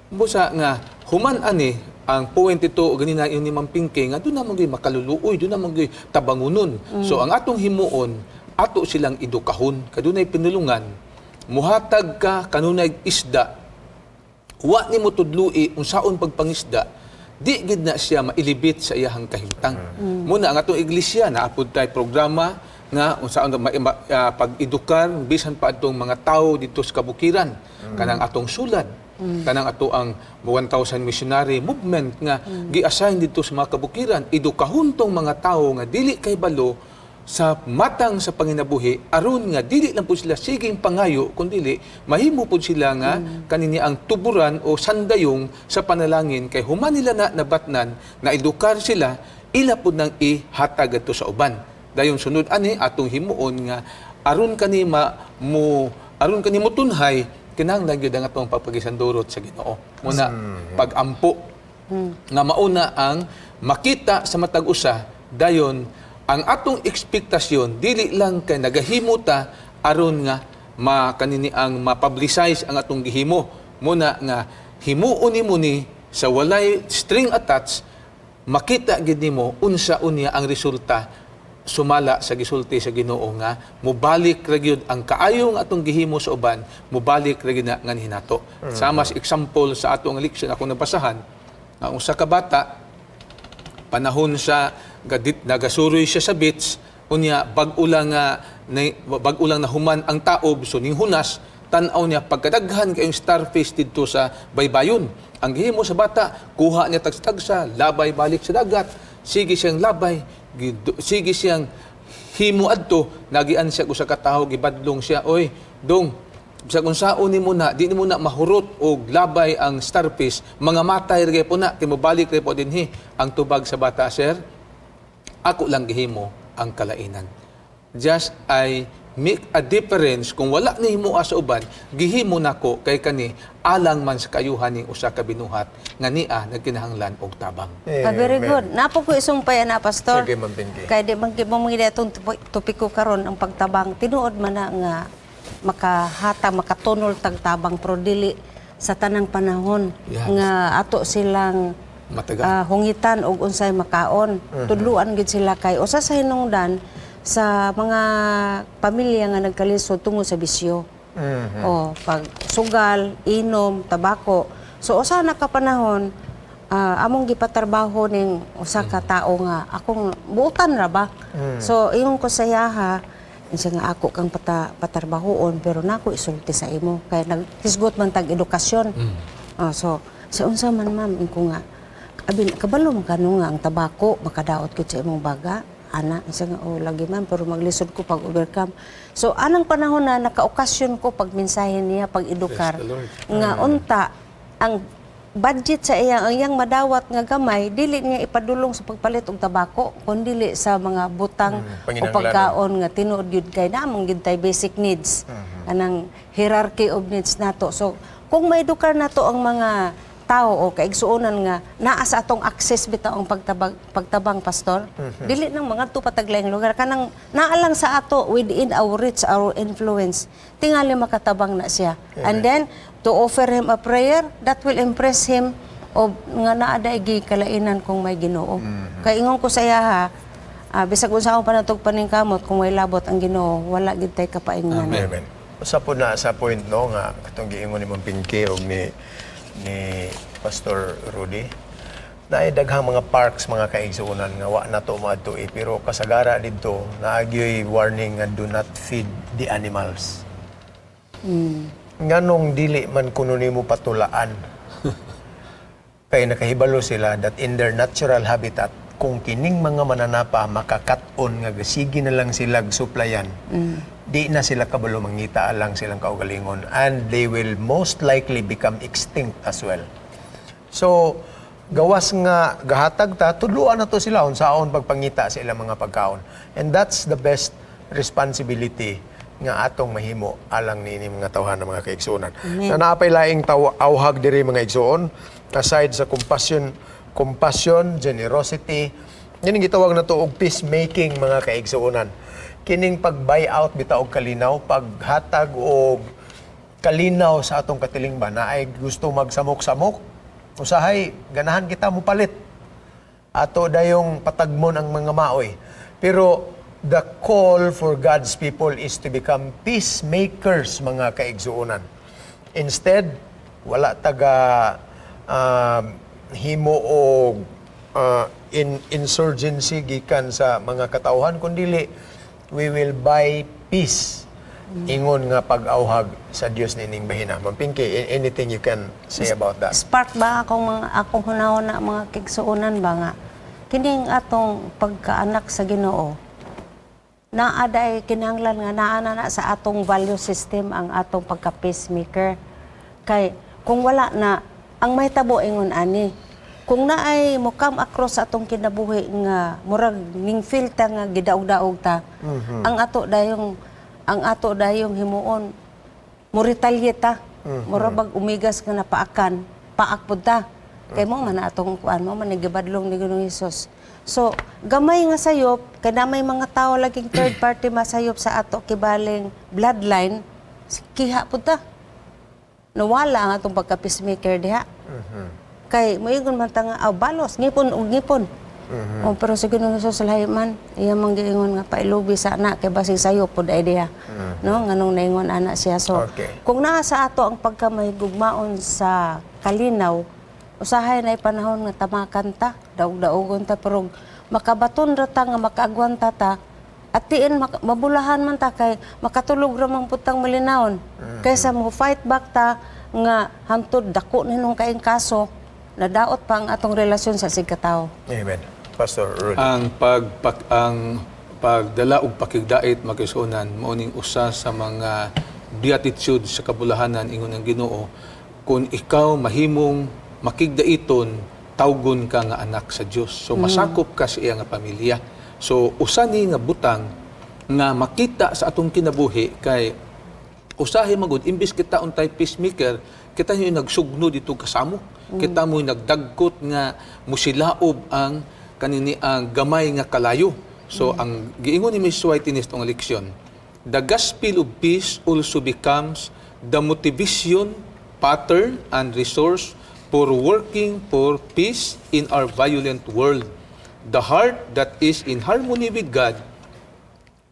S3: Busa nga human ani ang point ito ganina yun ni Ma'am Pinky nga doon naman gyud makaluluoy, doon naman gyud tabangunon. So ang atong himuon, ato silang edukahon, kadunay pinulungan, muhatag ka kanunay isda, wa nimo tudloi unsaon pagpangisda, di gid na siya mailibit sa iyahang kahimtang. Muna ang atong iglesia naapod tay programa nga unsaon pag-edukar bisan pa atong mga tawo didto sa kabukiran, kanang atong sulad, kanang ato ang 1,000 missionary movement nga gi-assign didto sa mga kabukiran, edukahon tong mga tawo nga dili kay balo sa matang sa panginabuhi aron nga dili lang po sila siging pangayo kundili mahimo pud sila nga kanini ang tuburan o sandayong sa panalangin, kay human nila na nabatnan na edukar sila, ila pud nang ihatag adto sa uban. Dayon sunod ani atong himuon nga aron kani ma, mo aron kani motunhay, kinahanglan gyud ang atong pagpagisandurot sa Ginoo muna, pagampo nga mauna ang makita sa matag usa. Dayon ang atong ekspektasyon dili lang kay nagahimo ta aron nga makanini ang ma-publicize ang atong gihimo, muna nga himuon nimo ni sa walay string attached, makita gid nimo unsa unya ang resulta sumala sa gisulti sa Ginoo nga mobalik ra gyud ang kaayo nga atong gihimo sa uban, mobalik ra gyud na nga hinato. Sama sa example sa atong leksyon akong nabasahan nga ang usa ka bata, panahon sa gadit nagasuroy siya sa beach, unya bag-o lang nahuman ang taob, so ning hunas, tan-aw niya pagkadaghan kayong starfish didto sa baybayon. Ang gihimo sa bata, kuha niya tagsa-tagsa, labay balik sa dagat, sige siyang labay, sige siyang himo adto, nagian siya usa ka tawo, gibadlong siya, "Oy dong, bisag unsaon nimo na, di nimo na mahurot og labay ang starfish, mga matay ra po na kay mobalik ra po dinhi." Ang tubag sa bata, "Sir, ako lang gihimo ang kalainan. Just I make a difference. Kung wala nihimo sa uban, gihimo nako kay kani alang man sa kayuhan ning usa ka binuhat nga nia nagkinahanglan og tabang."
S2: Ah, very good. Napo ko isumpay na, Pastor.
S1: Sige, Ma'am Pinky.
S2: Kay di man mo mga itong topiko karon ang pagtabang. Tinuod man na nga makahata, makatunol tag tabang, pero dili sa tanang panahon nga ato silang
S3: Mataga.
S2: Hungitan og unsay makaon. Tudluan gid sila kay usa sa hinungdan sa mga pamilya nga nagkalisod tungod sa bisyo. O pag sugal, inom, tabako. So usa na ka panahon, among gipatrabaho ning usa ka tao nga akong buutan ra ba. So ingon ko sa iyaha, siya nga ako kang patarbahoon pero nako isulti sa imo kay naghisgot man tag edukasyon. Ah, so sa unsa man, ma'am, ingon ko nga abi kabalo man kano nga ang tabako makadaot gyud sa imong baga ana. Siya nga, "Oh, lagi, ma'am, pero maglisod ko pag overcome." So anang panahon na naka-okasyon ko pag mensahe niya, pag edukar
S3: Praise the Lord.
S2: nga unta ang budget sa iya, ang iyang madawat nga gamay, dili niya ipadulong sa pagpalit og tabako kundi sa mga butang o
S1: panginahanglanon.
S2: Pagkaon nga tinuod gyud kay naamong gyud tay basic needs, anang hierarchy of needs nato. So kung maedukar nato ang mga tao o kaigsuonan nga naa sa atong access bitaw ang pagtabang, Pastor, dili nang mga pataglayng lugar, kanang naa lang sa ato within our reach, our influence, tingali makatabang na siya. And then to offer him a prayer that will impress him o nga naa day kalainan kung may Ginoo. Kay ingon ko sa iya ha, bisag unsa akong panatog paningkamot, kung may labot ang Ginoo, wala gid tay kapaingnan.
S1: Amen. Usa po na sa point no nga katong giingon ni Ma'am Pinky og ni Pastor Rudy. Naay daghang mga parks, mga kaigsuonan, nga wa na to maadto eh, pero kasagara didto naagyoy warning nga "Do not feed the animals." Nganong dili man kuno nimo patulaan? Kay nakahibalo sila that in their natural habitat, kung kining mga mananapa makakat-on nga sige na lang sila suplayan, di na sila kabalo mangita alang silang kaugalingon and they will most likely become extinct as well. So, Gawas nga gahatag ta, tudluan na to sila unsaon pagpangita sa ilang mga pagkaon. And that's the best responsibility nga atong mahimo alang niini mga tawhan ng mga kaigsuonan. Na naapay laing taw awhag diri, mga igsuon, aside sa compassion, compassion, generosity, kining gitawag na to og peacemaking, mga kaigsuonan. Kining pag-buy out bitaw og kalinaw, paghatag og kalinaw sa atong katilingban na ay gusto magsamok-samok, usahay ganahan kita mupalit. Ato dayong patagmon ang mga maoy. Pero the call for God's people is to become peacemakers, mga kaigsuonan. Instead, wala taga himo og insurgency gikan sa mga katawhan, kundili we will buy peace ingon nga pag-awhag sa Dios nining bahina. Ma'am Pinky, anything you can say about that?
S2: Spark ba akong mga akong hunahon na, mga kaigsuonan ba, nga kining atong pagkaanak sa Ginoo, naa day kinahanglan nga naa na na sa atong value system ang atong pagka peacemaker, kay kung wala na, ang mahitabo ingon ani, kung naay mo come across sa atong kinabuhi nga murag ning feel ta nga gidaog-daog ta, ang ato dayong himuon, mo retaliate ta. Mura bag umigas nga napaakan, paak pud ta. Kay mo man na atong kuan mo man gibadlong ni Ginoong Hesus. So, gamay nga sayop, kay na may mga tao laging third party masayop sa ato kibaling bloodline, kiha pud ta. Nawala ang atong pagka-peacemaker diha. Kay moingon man ta nga, "Aw, balos, ngipon og ngipon." Oh, pero sa Ginoong Hesus lahi man, iya mang giingon nga pailubi sa anak kay basig sayop pud ay diha. No, nganong naingon ana siya. So, kung naa sa ato ang pagkamahigugmaon sa kalinaw, usahay na panahon nga tamakan ta, daog-daogon ta, pero makabaton ra ta nga makaagwanta ta, at tiin mabulahan man ta kay makatulog ra man pud tang malinawon. Kaysa mo fight back ta nga hantod dako na nung kaing kaso, nadaot pa ang atong relasyon sa sigkatawo.
S1: Amen. Pastor Rudy.
S3: Ang pagdala og pakigdait, mga kaigsuonan, mao ning usa sa mga beatitude sa kabulahanan. Ingon ang Ginoo, kung ikaw mahimong makigdaiton, tawgon ka nga anak sa Dios. So masakop ka sa iya nga pamilya. So usa ni nga butang nga makita sa atong kinabuhi, kay usahay magud imbis kita untay peacemaker, kita yung nagsugno dito kasamo, kita mo nagdagkot nga musilaob ang kanini ang gamay nga kalayo. So ang giingon ni Miss White inis tong leksyon, the gospel of peace also becomes the motivation, pattern and resource for working for peace in our violent world. The heart that is in harmony with God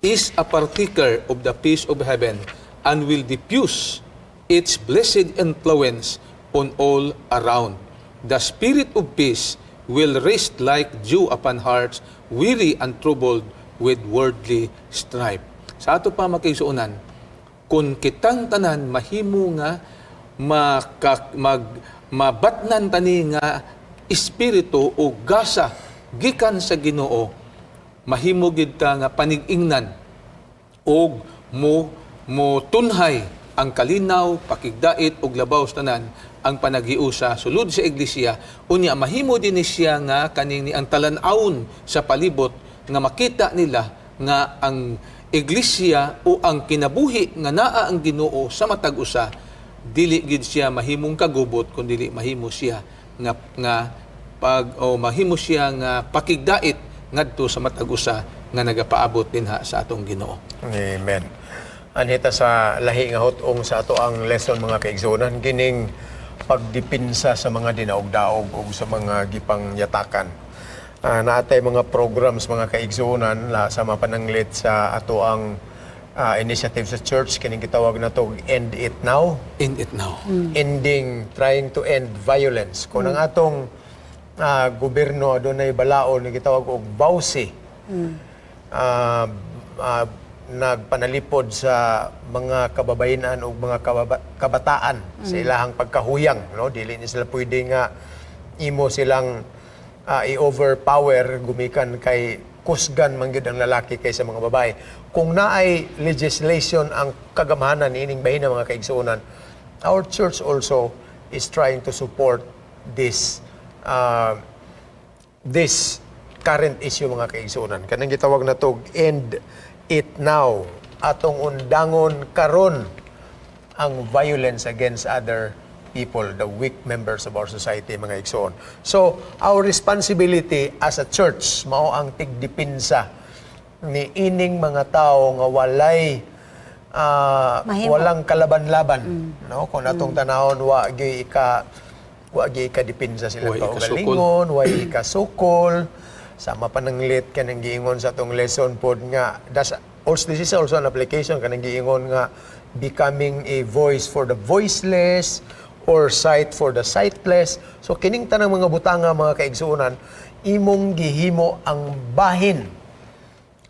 S3: is a partaker of the peace of heaven and will diffuse its blessed influence on all around. The spirit of peace will rest like dew upon hearts weary and troubled with worldly strife. Sa ato pa, mga kaigsuonan, kung kitang tanan mahimo nga mabatnan tani nga espiritu o gasa gikan sa Ginoo, mahimo gid ta nga panig-ingnan og mo mo tunhay ang kalinaw, pakigdait ug labaw sa tanan ang panaghiusa sulod sa iglesia. Unya mahimo din ni siya nga kaning ni ang talan-awon sa palibot nga makita nila nga ang iglesia o ang kinabuhi nga naa ang Ginoo sa matag usa, dili gid siya mahimong kagubot kun dili mahimo siya nga nga pag o mahimo siya nga pakigdait ngadto sa matag usa nga nagapaabot dinha sa atong Ginoo.
S1: Amen. Anhita sa lahi nga hot-ong sa ato ang lesson, mga kaigsuonan, kining pagdipinsa sa mga dinaog-daog o sa mga gipangyatakan. Naatay mga programs, mga kaigsuonan, la sa mapananglit sa ato ang initiative sa church, kining gitawag na to End It Now.
S3: End It Now.
S1: Ending, trying to end violence. Kung ang atong gobyerno adunay balaod nga gitawag og VAWC, nagpanalipod sa mga kababayenan o mga kabataan sa ilahang pagkahuyang, no? Dili ni sila pwede nga imo silang i-overpower gumikan kay kusgan man gyud ang lalaki kaysa mga babae. Kung naay legislation ang kagamhanan ining bahina, mga kaigsuonan, our church also is trying to support this this current issue, mga kaigsuonan. Kanang gitawag nato "End It Now." Atong undangon karon ang violence against other people, the weak members of our society, mga igsoon. So, our responsibility as a church, mao ang tigdipinsa ni ining mga tao nga walay
S2: Mahimo.
S1: Walang kalaban-laban, no? Kung atong tanawon, wa gyud ika dipinsa sila
S3: Wa ikasukol.
S1: Kaugalingon, wa ikasukol. Sama pananglit kanang giingon sa atong lesson pod nga das also, this is also an application kanang giingon nga becoming a voice for the voiceless or sight for the sightless. So kining tanang mga butanga, mga kaigsuonan, imong gihimo ang bahin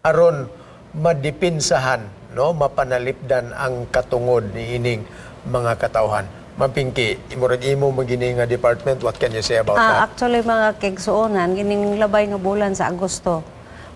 S1: aron madipinsahan, no, mapanalipdan ang katungod ni ining mga katawhan. Ma'am Pinky, murag imo magini nga department, what can you say about that?
S2: Actually, mga kaigsuonan, kining labay nga bulan sa Agosto,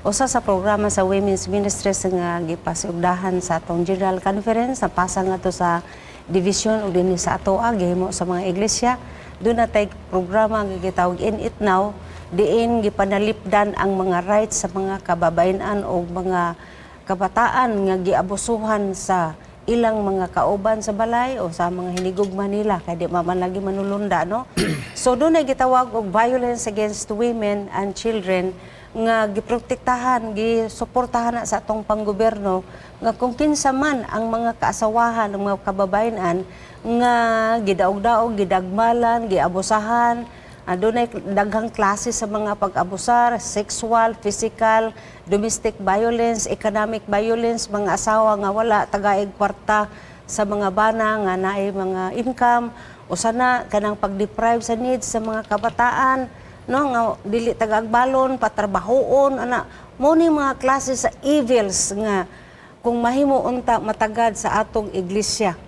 S2: usa sa programa sa Women's Ministries nga gipasiugdahan sa atong General Conference, napasa nga to sa division ug dinhi sa atoa gihimo sa mga iglesia. Duna tay programa nga gitawag "End It Now," diin gipanalipdan ang mga rights sa mga kababayen-an o mga kabataan nga giabusuhan sa ilang mga kauban sa balay o sa mga hinigugma nila kay di man lagi manulunda, no? So duna gitawag og violence against women and children nga giprotektahan, gisuportahan na sa atong panggobyerno nga kung kinsa man ang mga kaasawahan ng mga kababayen-an nga gidaog-daog, gidagmalan, giabusahan. Dunay daghang klase sa mga pag-abusar, sexual, physical, domestic violence, economic violence, mga asawa nga wala tagaig kwarta sa mga bana nga naay mga income, usa na kanang pag-deprive sa needs sa mga kabataan, no, nga dili tagagbalon, patrabahoon ana. Mo ni mga klase sa evils nga kung mahimo unta matagad sa atong iglesia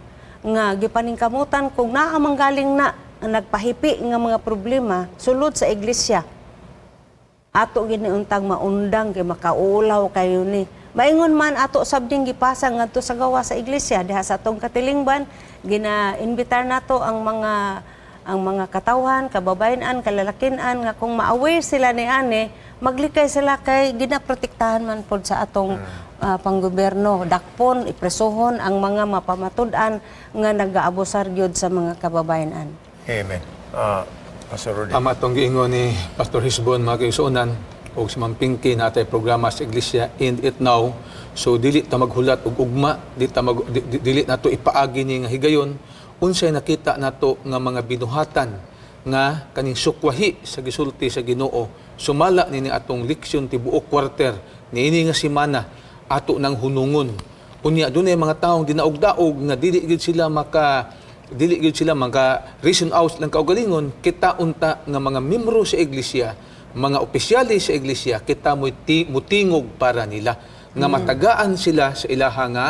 S2: nga gipaningkamutan kung naa man galing na nagpahipi nga mga problema sulod sa iglesia, ato gini untang maundang kay makaulaw kayo ni. Maingon man ato sab ding gipasa ngadto sa gawa sa iglesia diha sa atong katilingban, gina-imbitar nato ang mga katawhan, kababayen-an, kalalakian nga kung ma-aware sila ni ane, maglikay sila kay ginaprotektahan man pod sa atong panggobyerno. Dakpon, ipresohon ang mga mapamatud-an nga nagaabusar gyud sa mga kababayen-an.
S1: Amen. Pastor Rudy.
S3: Tama itong giingon ni Pastor Hisbon, mga kaigsuonan, o si Ma'am Pinky, natay programa sa Iglesia, "End It Now." So dili ta maghulat og ugma, di ta mag, di, di- dili nato ipaagi ni nga higayon unsay nakita nato nga mga binuhatan nga kaning sukwahi sa gisulti sa Ginoo. Sumala nini atong leksyon tibuok quarter niini nga semana, ato nang hunungon. Unya dunay mga taong dinaog-daog nga dili gyud sila maka reason out lang kaugalingon. Kita unta nga mga membro sa iglesia, mga opisyales sa iglesia, kita mo mutingog para nila nga matagaan sila sa ilaha nga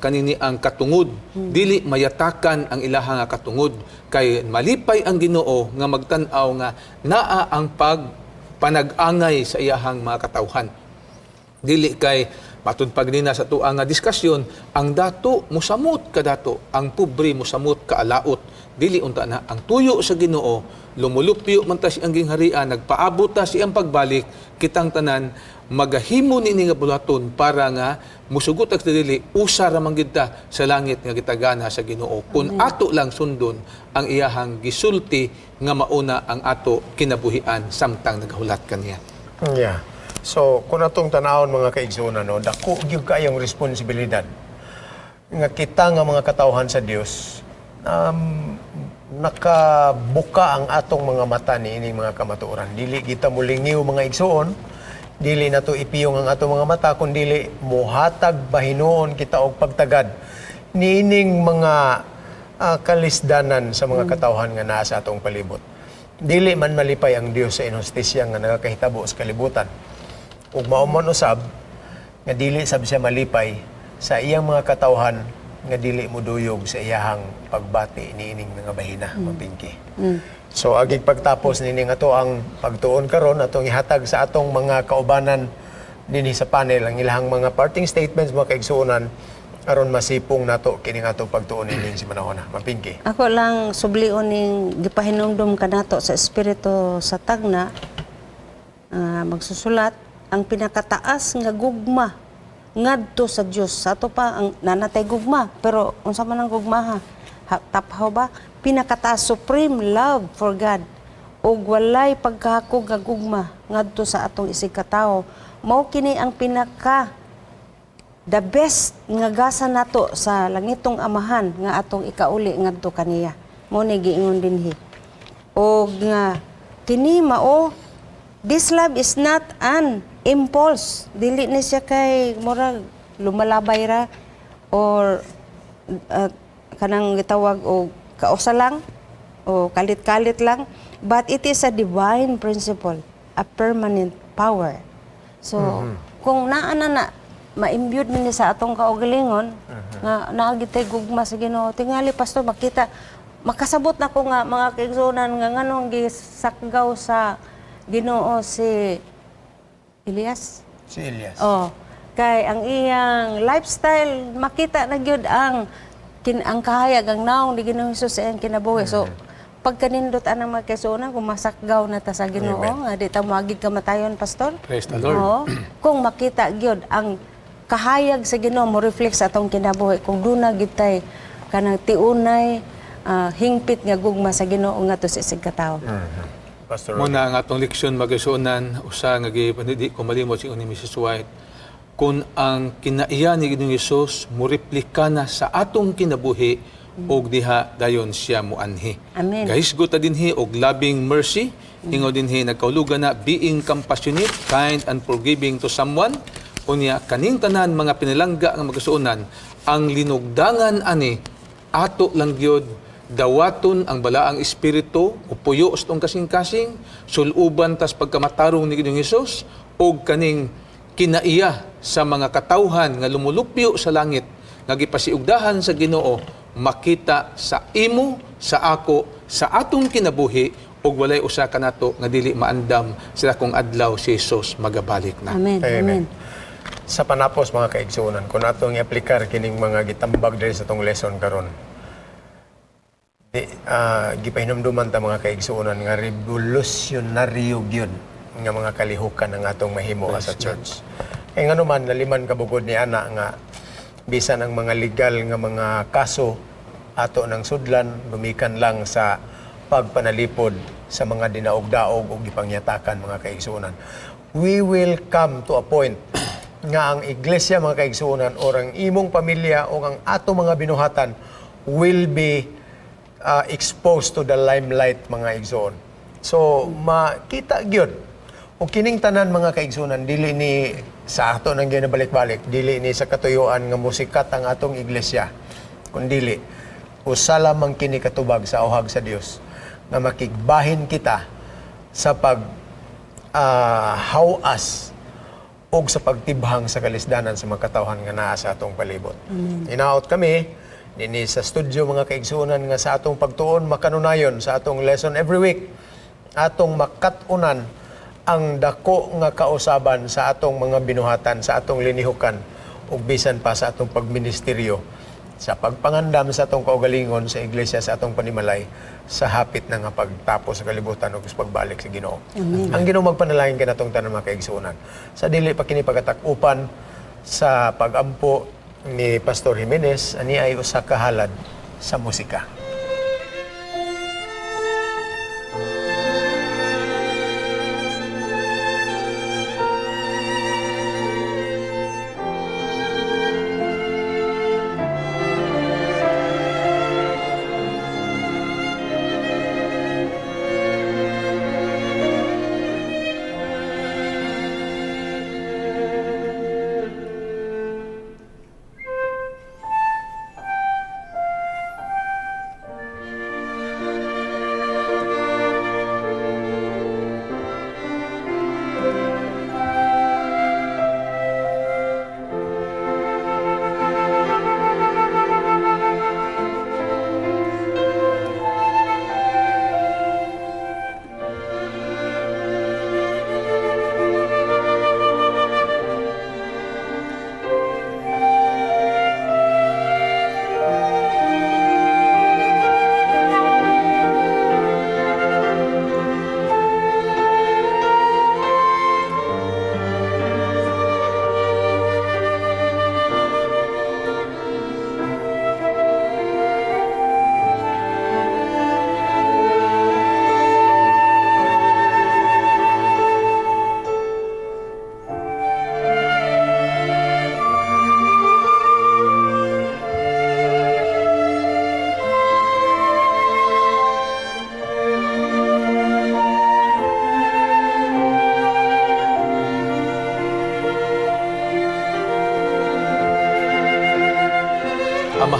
S3: kanini ang katungod, dili mayatakan ang ilaha nga katungod, kay malipay ang Ginoo nga magtan-aw nga naa ang pag panag-angay sa iyahang mga katawhan. Dili kay matud pag nina sa tuang nga diskusyon, ang dato musamot ka dato, ang pobre musamot ka alaot. Dili unta na ang tuyo sa Ginoo. Lumulupyo man ta siyang gingharian, nagpaabot ta siyang pagbalik. Kitang tanan magahimo niini nga buluhaton para nga musugot ag dili usa ra man gid ta sa langit nga gitagana sa Ginoo kun ato lang sundon ang iyahang gisulti nga mauna ang ato kinabuhian samtang nagahulat kaniya.
S1: Yeah. So, kung atong tanawon, mga kaigsuonan, no, dako gyud kayong responsibilidad nga kita nga mga katawhan sa Dios, nakabuka ang atong mga mata niining mga kamatuoran. Dili kita mulingiw, mga igsuon, dili nato ipiyong ang atong mga mata, kun dili muhatag bahinuon kita og pagtagad niining mga kalisdanan sa mga katawhan nga naa sa atong palibot. Dili man malipay ang Dios sa inhustisya nga nagakahitabo sa kalibutan. Ug mao man usab nga dili sab siya malipay sa iyang mga katawhan nga dili moduyog sa iyahang pagbati niining mga bahina, Ma'am Pinky. So agig pagtapos nining ato ang pagtuon karon, atong ihatag sa atong mga kaubanan dinhi sa panel ang ilahang mga parting statements, mga kaigsuonan. Aron masipong nato kining atong pagtuon ining si manahona. Mapingki.
S2: Ako lang sublion ning gipahinumdum kanato sa espiritu sa tagna nga magsusulat ang pinakataas nga gugma ngadto sa Dios. Sa ato pa ang nanatay gugma, pero unsa man ang gugma ha? Taphaw ba? Pinakataas, supreme love for God ug walay pagkahakog nga gugma ngadto sa atong isig katawo. Mao kini ang pinaka the best nga gasa nato sa langitong amahan nga atong ikauli ngadto kaniya. Mo ni giingon dinhi. Og nga kini mao, this love is not an impulse. Dili ni siya kay murag lumalabay ra or kanang gitawag og kausa lang o kalit-kalit lang, but it is a divine principle, a permanent power. So, kung naa na na, ma-imbued man ni sa atong kaugalingon, nga naa gitay gugma sa Ginoo. Tingali, pastor, makita, makasabot na ko nga mga kaigsuonan nga nganong gisakgaw sa Ginoo si Elias.
S1: Si Elias.
S2: Oh, kay ang iyang lifestyle makita na gyud ang kahayag, ang naong ni Ginoong Hesus sa iyang kinabuhi. So pagkanindot anang mga kaigsuonan, kung masakgaw na ta sa Ginoo nga di ta moagig kamatayon, pastor.
S3: Praise the Lord.
S2: Oo. Kung makita gyud ang kahayag sa Ginoo mo reflect sa atong kinabuhi, kung duna gid tay kanang tiunay hingpit nga gugma sa Ginoo ngadto sa isig katawo.
S1: Pastor Ronnie.
S3: Muna ang atong leksyon magisuonan, usa nga di ko malimot si ni Mrs. White, kung ang kinaiya ni Ginoong Hesus moreplika na sa atong kinabuhi og diha dayon siya muanhi.
S2: Amen.
S3: Gahisgot ta dinhi og loving mercy, ingon dinhi nagkaulugan na being compassionate, kind and forgiving to someone. Unya kaning tanan mga pinalangga nga magasuonan, ang linugdangan ani ato lang gyud dawaton ang balaang espiritu upuyo sa tong kasing-kasing, suluban tas pagkamatarong ni Ginoong Hesus og kaning kinaiya sa mga katawhan nga lumulupyo sa langit nga gipasiugdahan sa Ginoo makita sa imo, sa ako, sa atong kinabuhi ug walay usa kanato nga dili maandam sa akong adlaw si Jesus magabalik na.
S2: Amen.
S1: Amen.
S2: Amen.
S1: Sa panapos, mga kaigsuonan, kung atong i-aplikar kining mga gitambag diri sa atong lesson karon, di, gipahinumduman ta, mga kaigsuonan, nga revolusyonaryo gyud nga mga kalihukan ang atong mahimo as a church. Kay ngano man laliman kabugod ni ana nga bisan ang mga legal nga mga kaso ato ng sudlan gumikan lang sa pagpanalipod sa mga dinaog-daog ug gipangyatakan, mga kaigsuonan. We will come to a point nga ang iglesia, mga kaigsuonan, or ang imong pamilya o ang ato mga binuhatan will be exposed to the limelight, mga igsoon. So makita gyud. O kining tanan, mga kaigsuonan, dili ni sa ato nang ginabalik-balik, dili ni sa katuyuan nga musikat ang atong iglesia. Kundili usa lamang kini katubag sa auhag sa Dios nga makigbahin kita sa pag hawas og sa pagtibhang sa kalisdanan sa mga katawhan nga naa sa atong palibot. Hinaot kami dinhi sa studio, mga kaigsuonan, nga sa atong pagtuon makanunayon sa atong lesson every week, atong makat-unan ang dako nga kausaban sa atong mga binuhatan, sa atong linihukan ug bisan pa sa atong pagministeryo sa pagpangandam sa atong kaugalingon sa iglesia sa atong panimalay sa hapit na nga pagtapos sa kalibutan ug sa pagbalik sa Ginoo. Ang Ginoo magpanalangin kanatong tanan, mga kaigsuonan. Sa dili pa kini pagkatak-upan sa pagampo ni Pastor Jimenez, ani ay usa ka halad sa musika.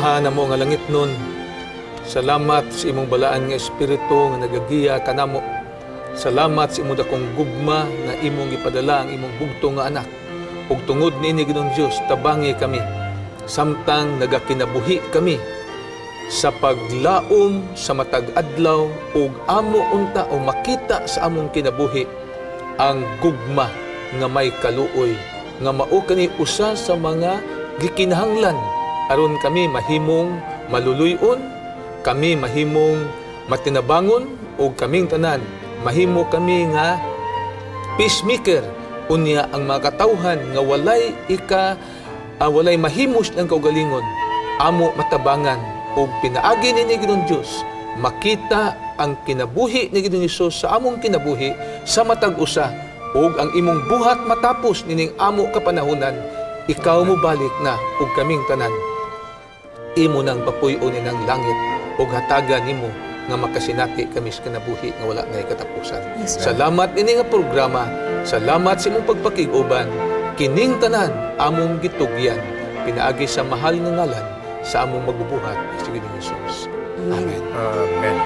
S3: Amahan namo nga langitnon, salamat sa imong balaan nga espiritu nga nagagiya kanamo. Salamat sa imong dakong gugma nga imong gipadala ang imong bugtong nga anak. Ug tungod niini, Ginoong Dios, tabangi kami samtang nagakinabuhi kami sa paglaom sa matag adlaw ug amo unta o makita sa among kinabuhi ang gugma nga may kaluoy nga mao kani usa sa mga gikinahanglan aron kami mahimong maluluy-on, kami mahimong matinabangon ug kaming tanan mahimo kami nga peacemaker. Unya ang mga katawhan nga walay ika walay mahimos ng kaugalingon, amo matabangan ug pinaagi ni Ginoong Dios makita ang kinabuhi ni Ginoong Hesus sa among kinabuhi sa matag usa ug ang imong buhat matapos nining amo kapanahunan, ikaw mo balik na ug kaming tanan imo nang papuy-on ng langit ug hatagan nimo nga makasinati kami sa kinabuhi nga wala nay katapusan.
S2: Yes, Lord.
S3: Salamat ini nga programa. Salamat sa imong pagpakig-uban. Kining tanan among gitugyan pinaagi sa mahal nga ngalan sa among magbubuhat si Ginoong Hesus. Amen.
S1: Amen.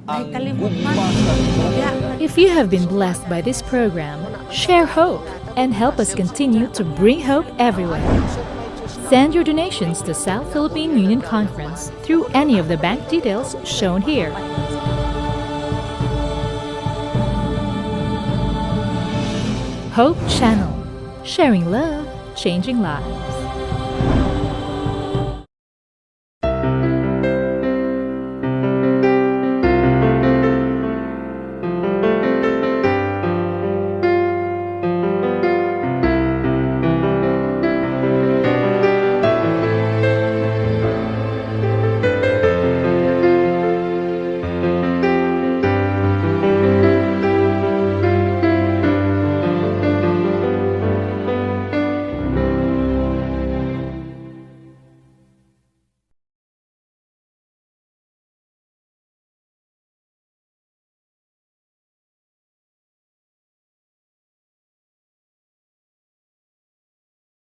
S2: Ay, kalimot man.
S5: If you have been blessed by this program, share hope and help us continue to bring hope everywhere. Send your donations to South Philippine Union Conference through any of the bank details shown here. Hope Channel, sharing love, changing lives.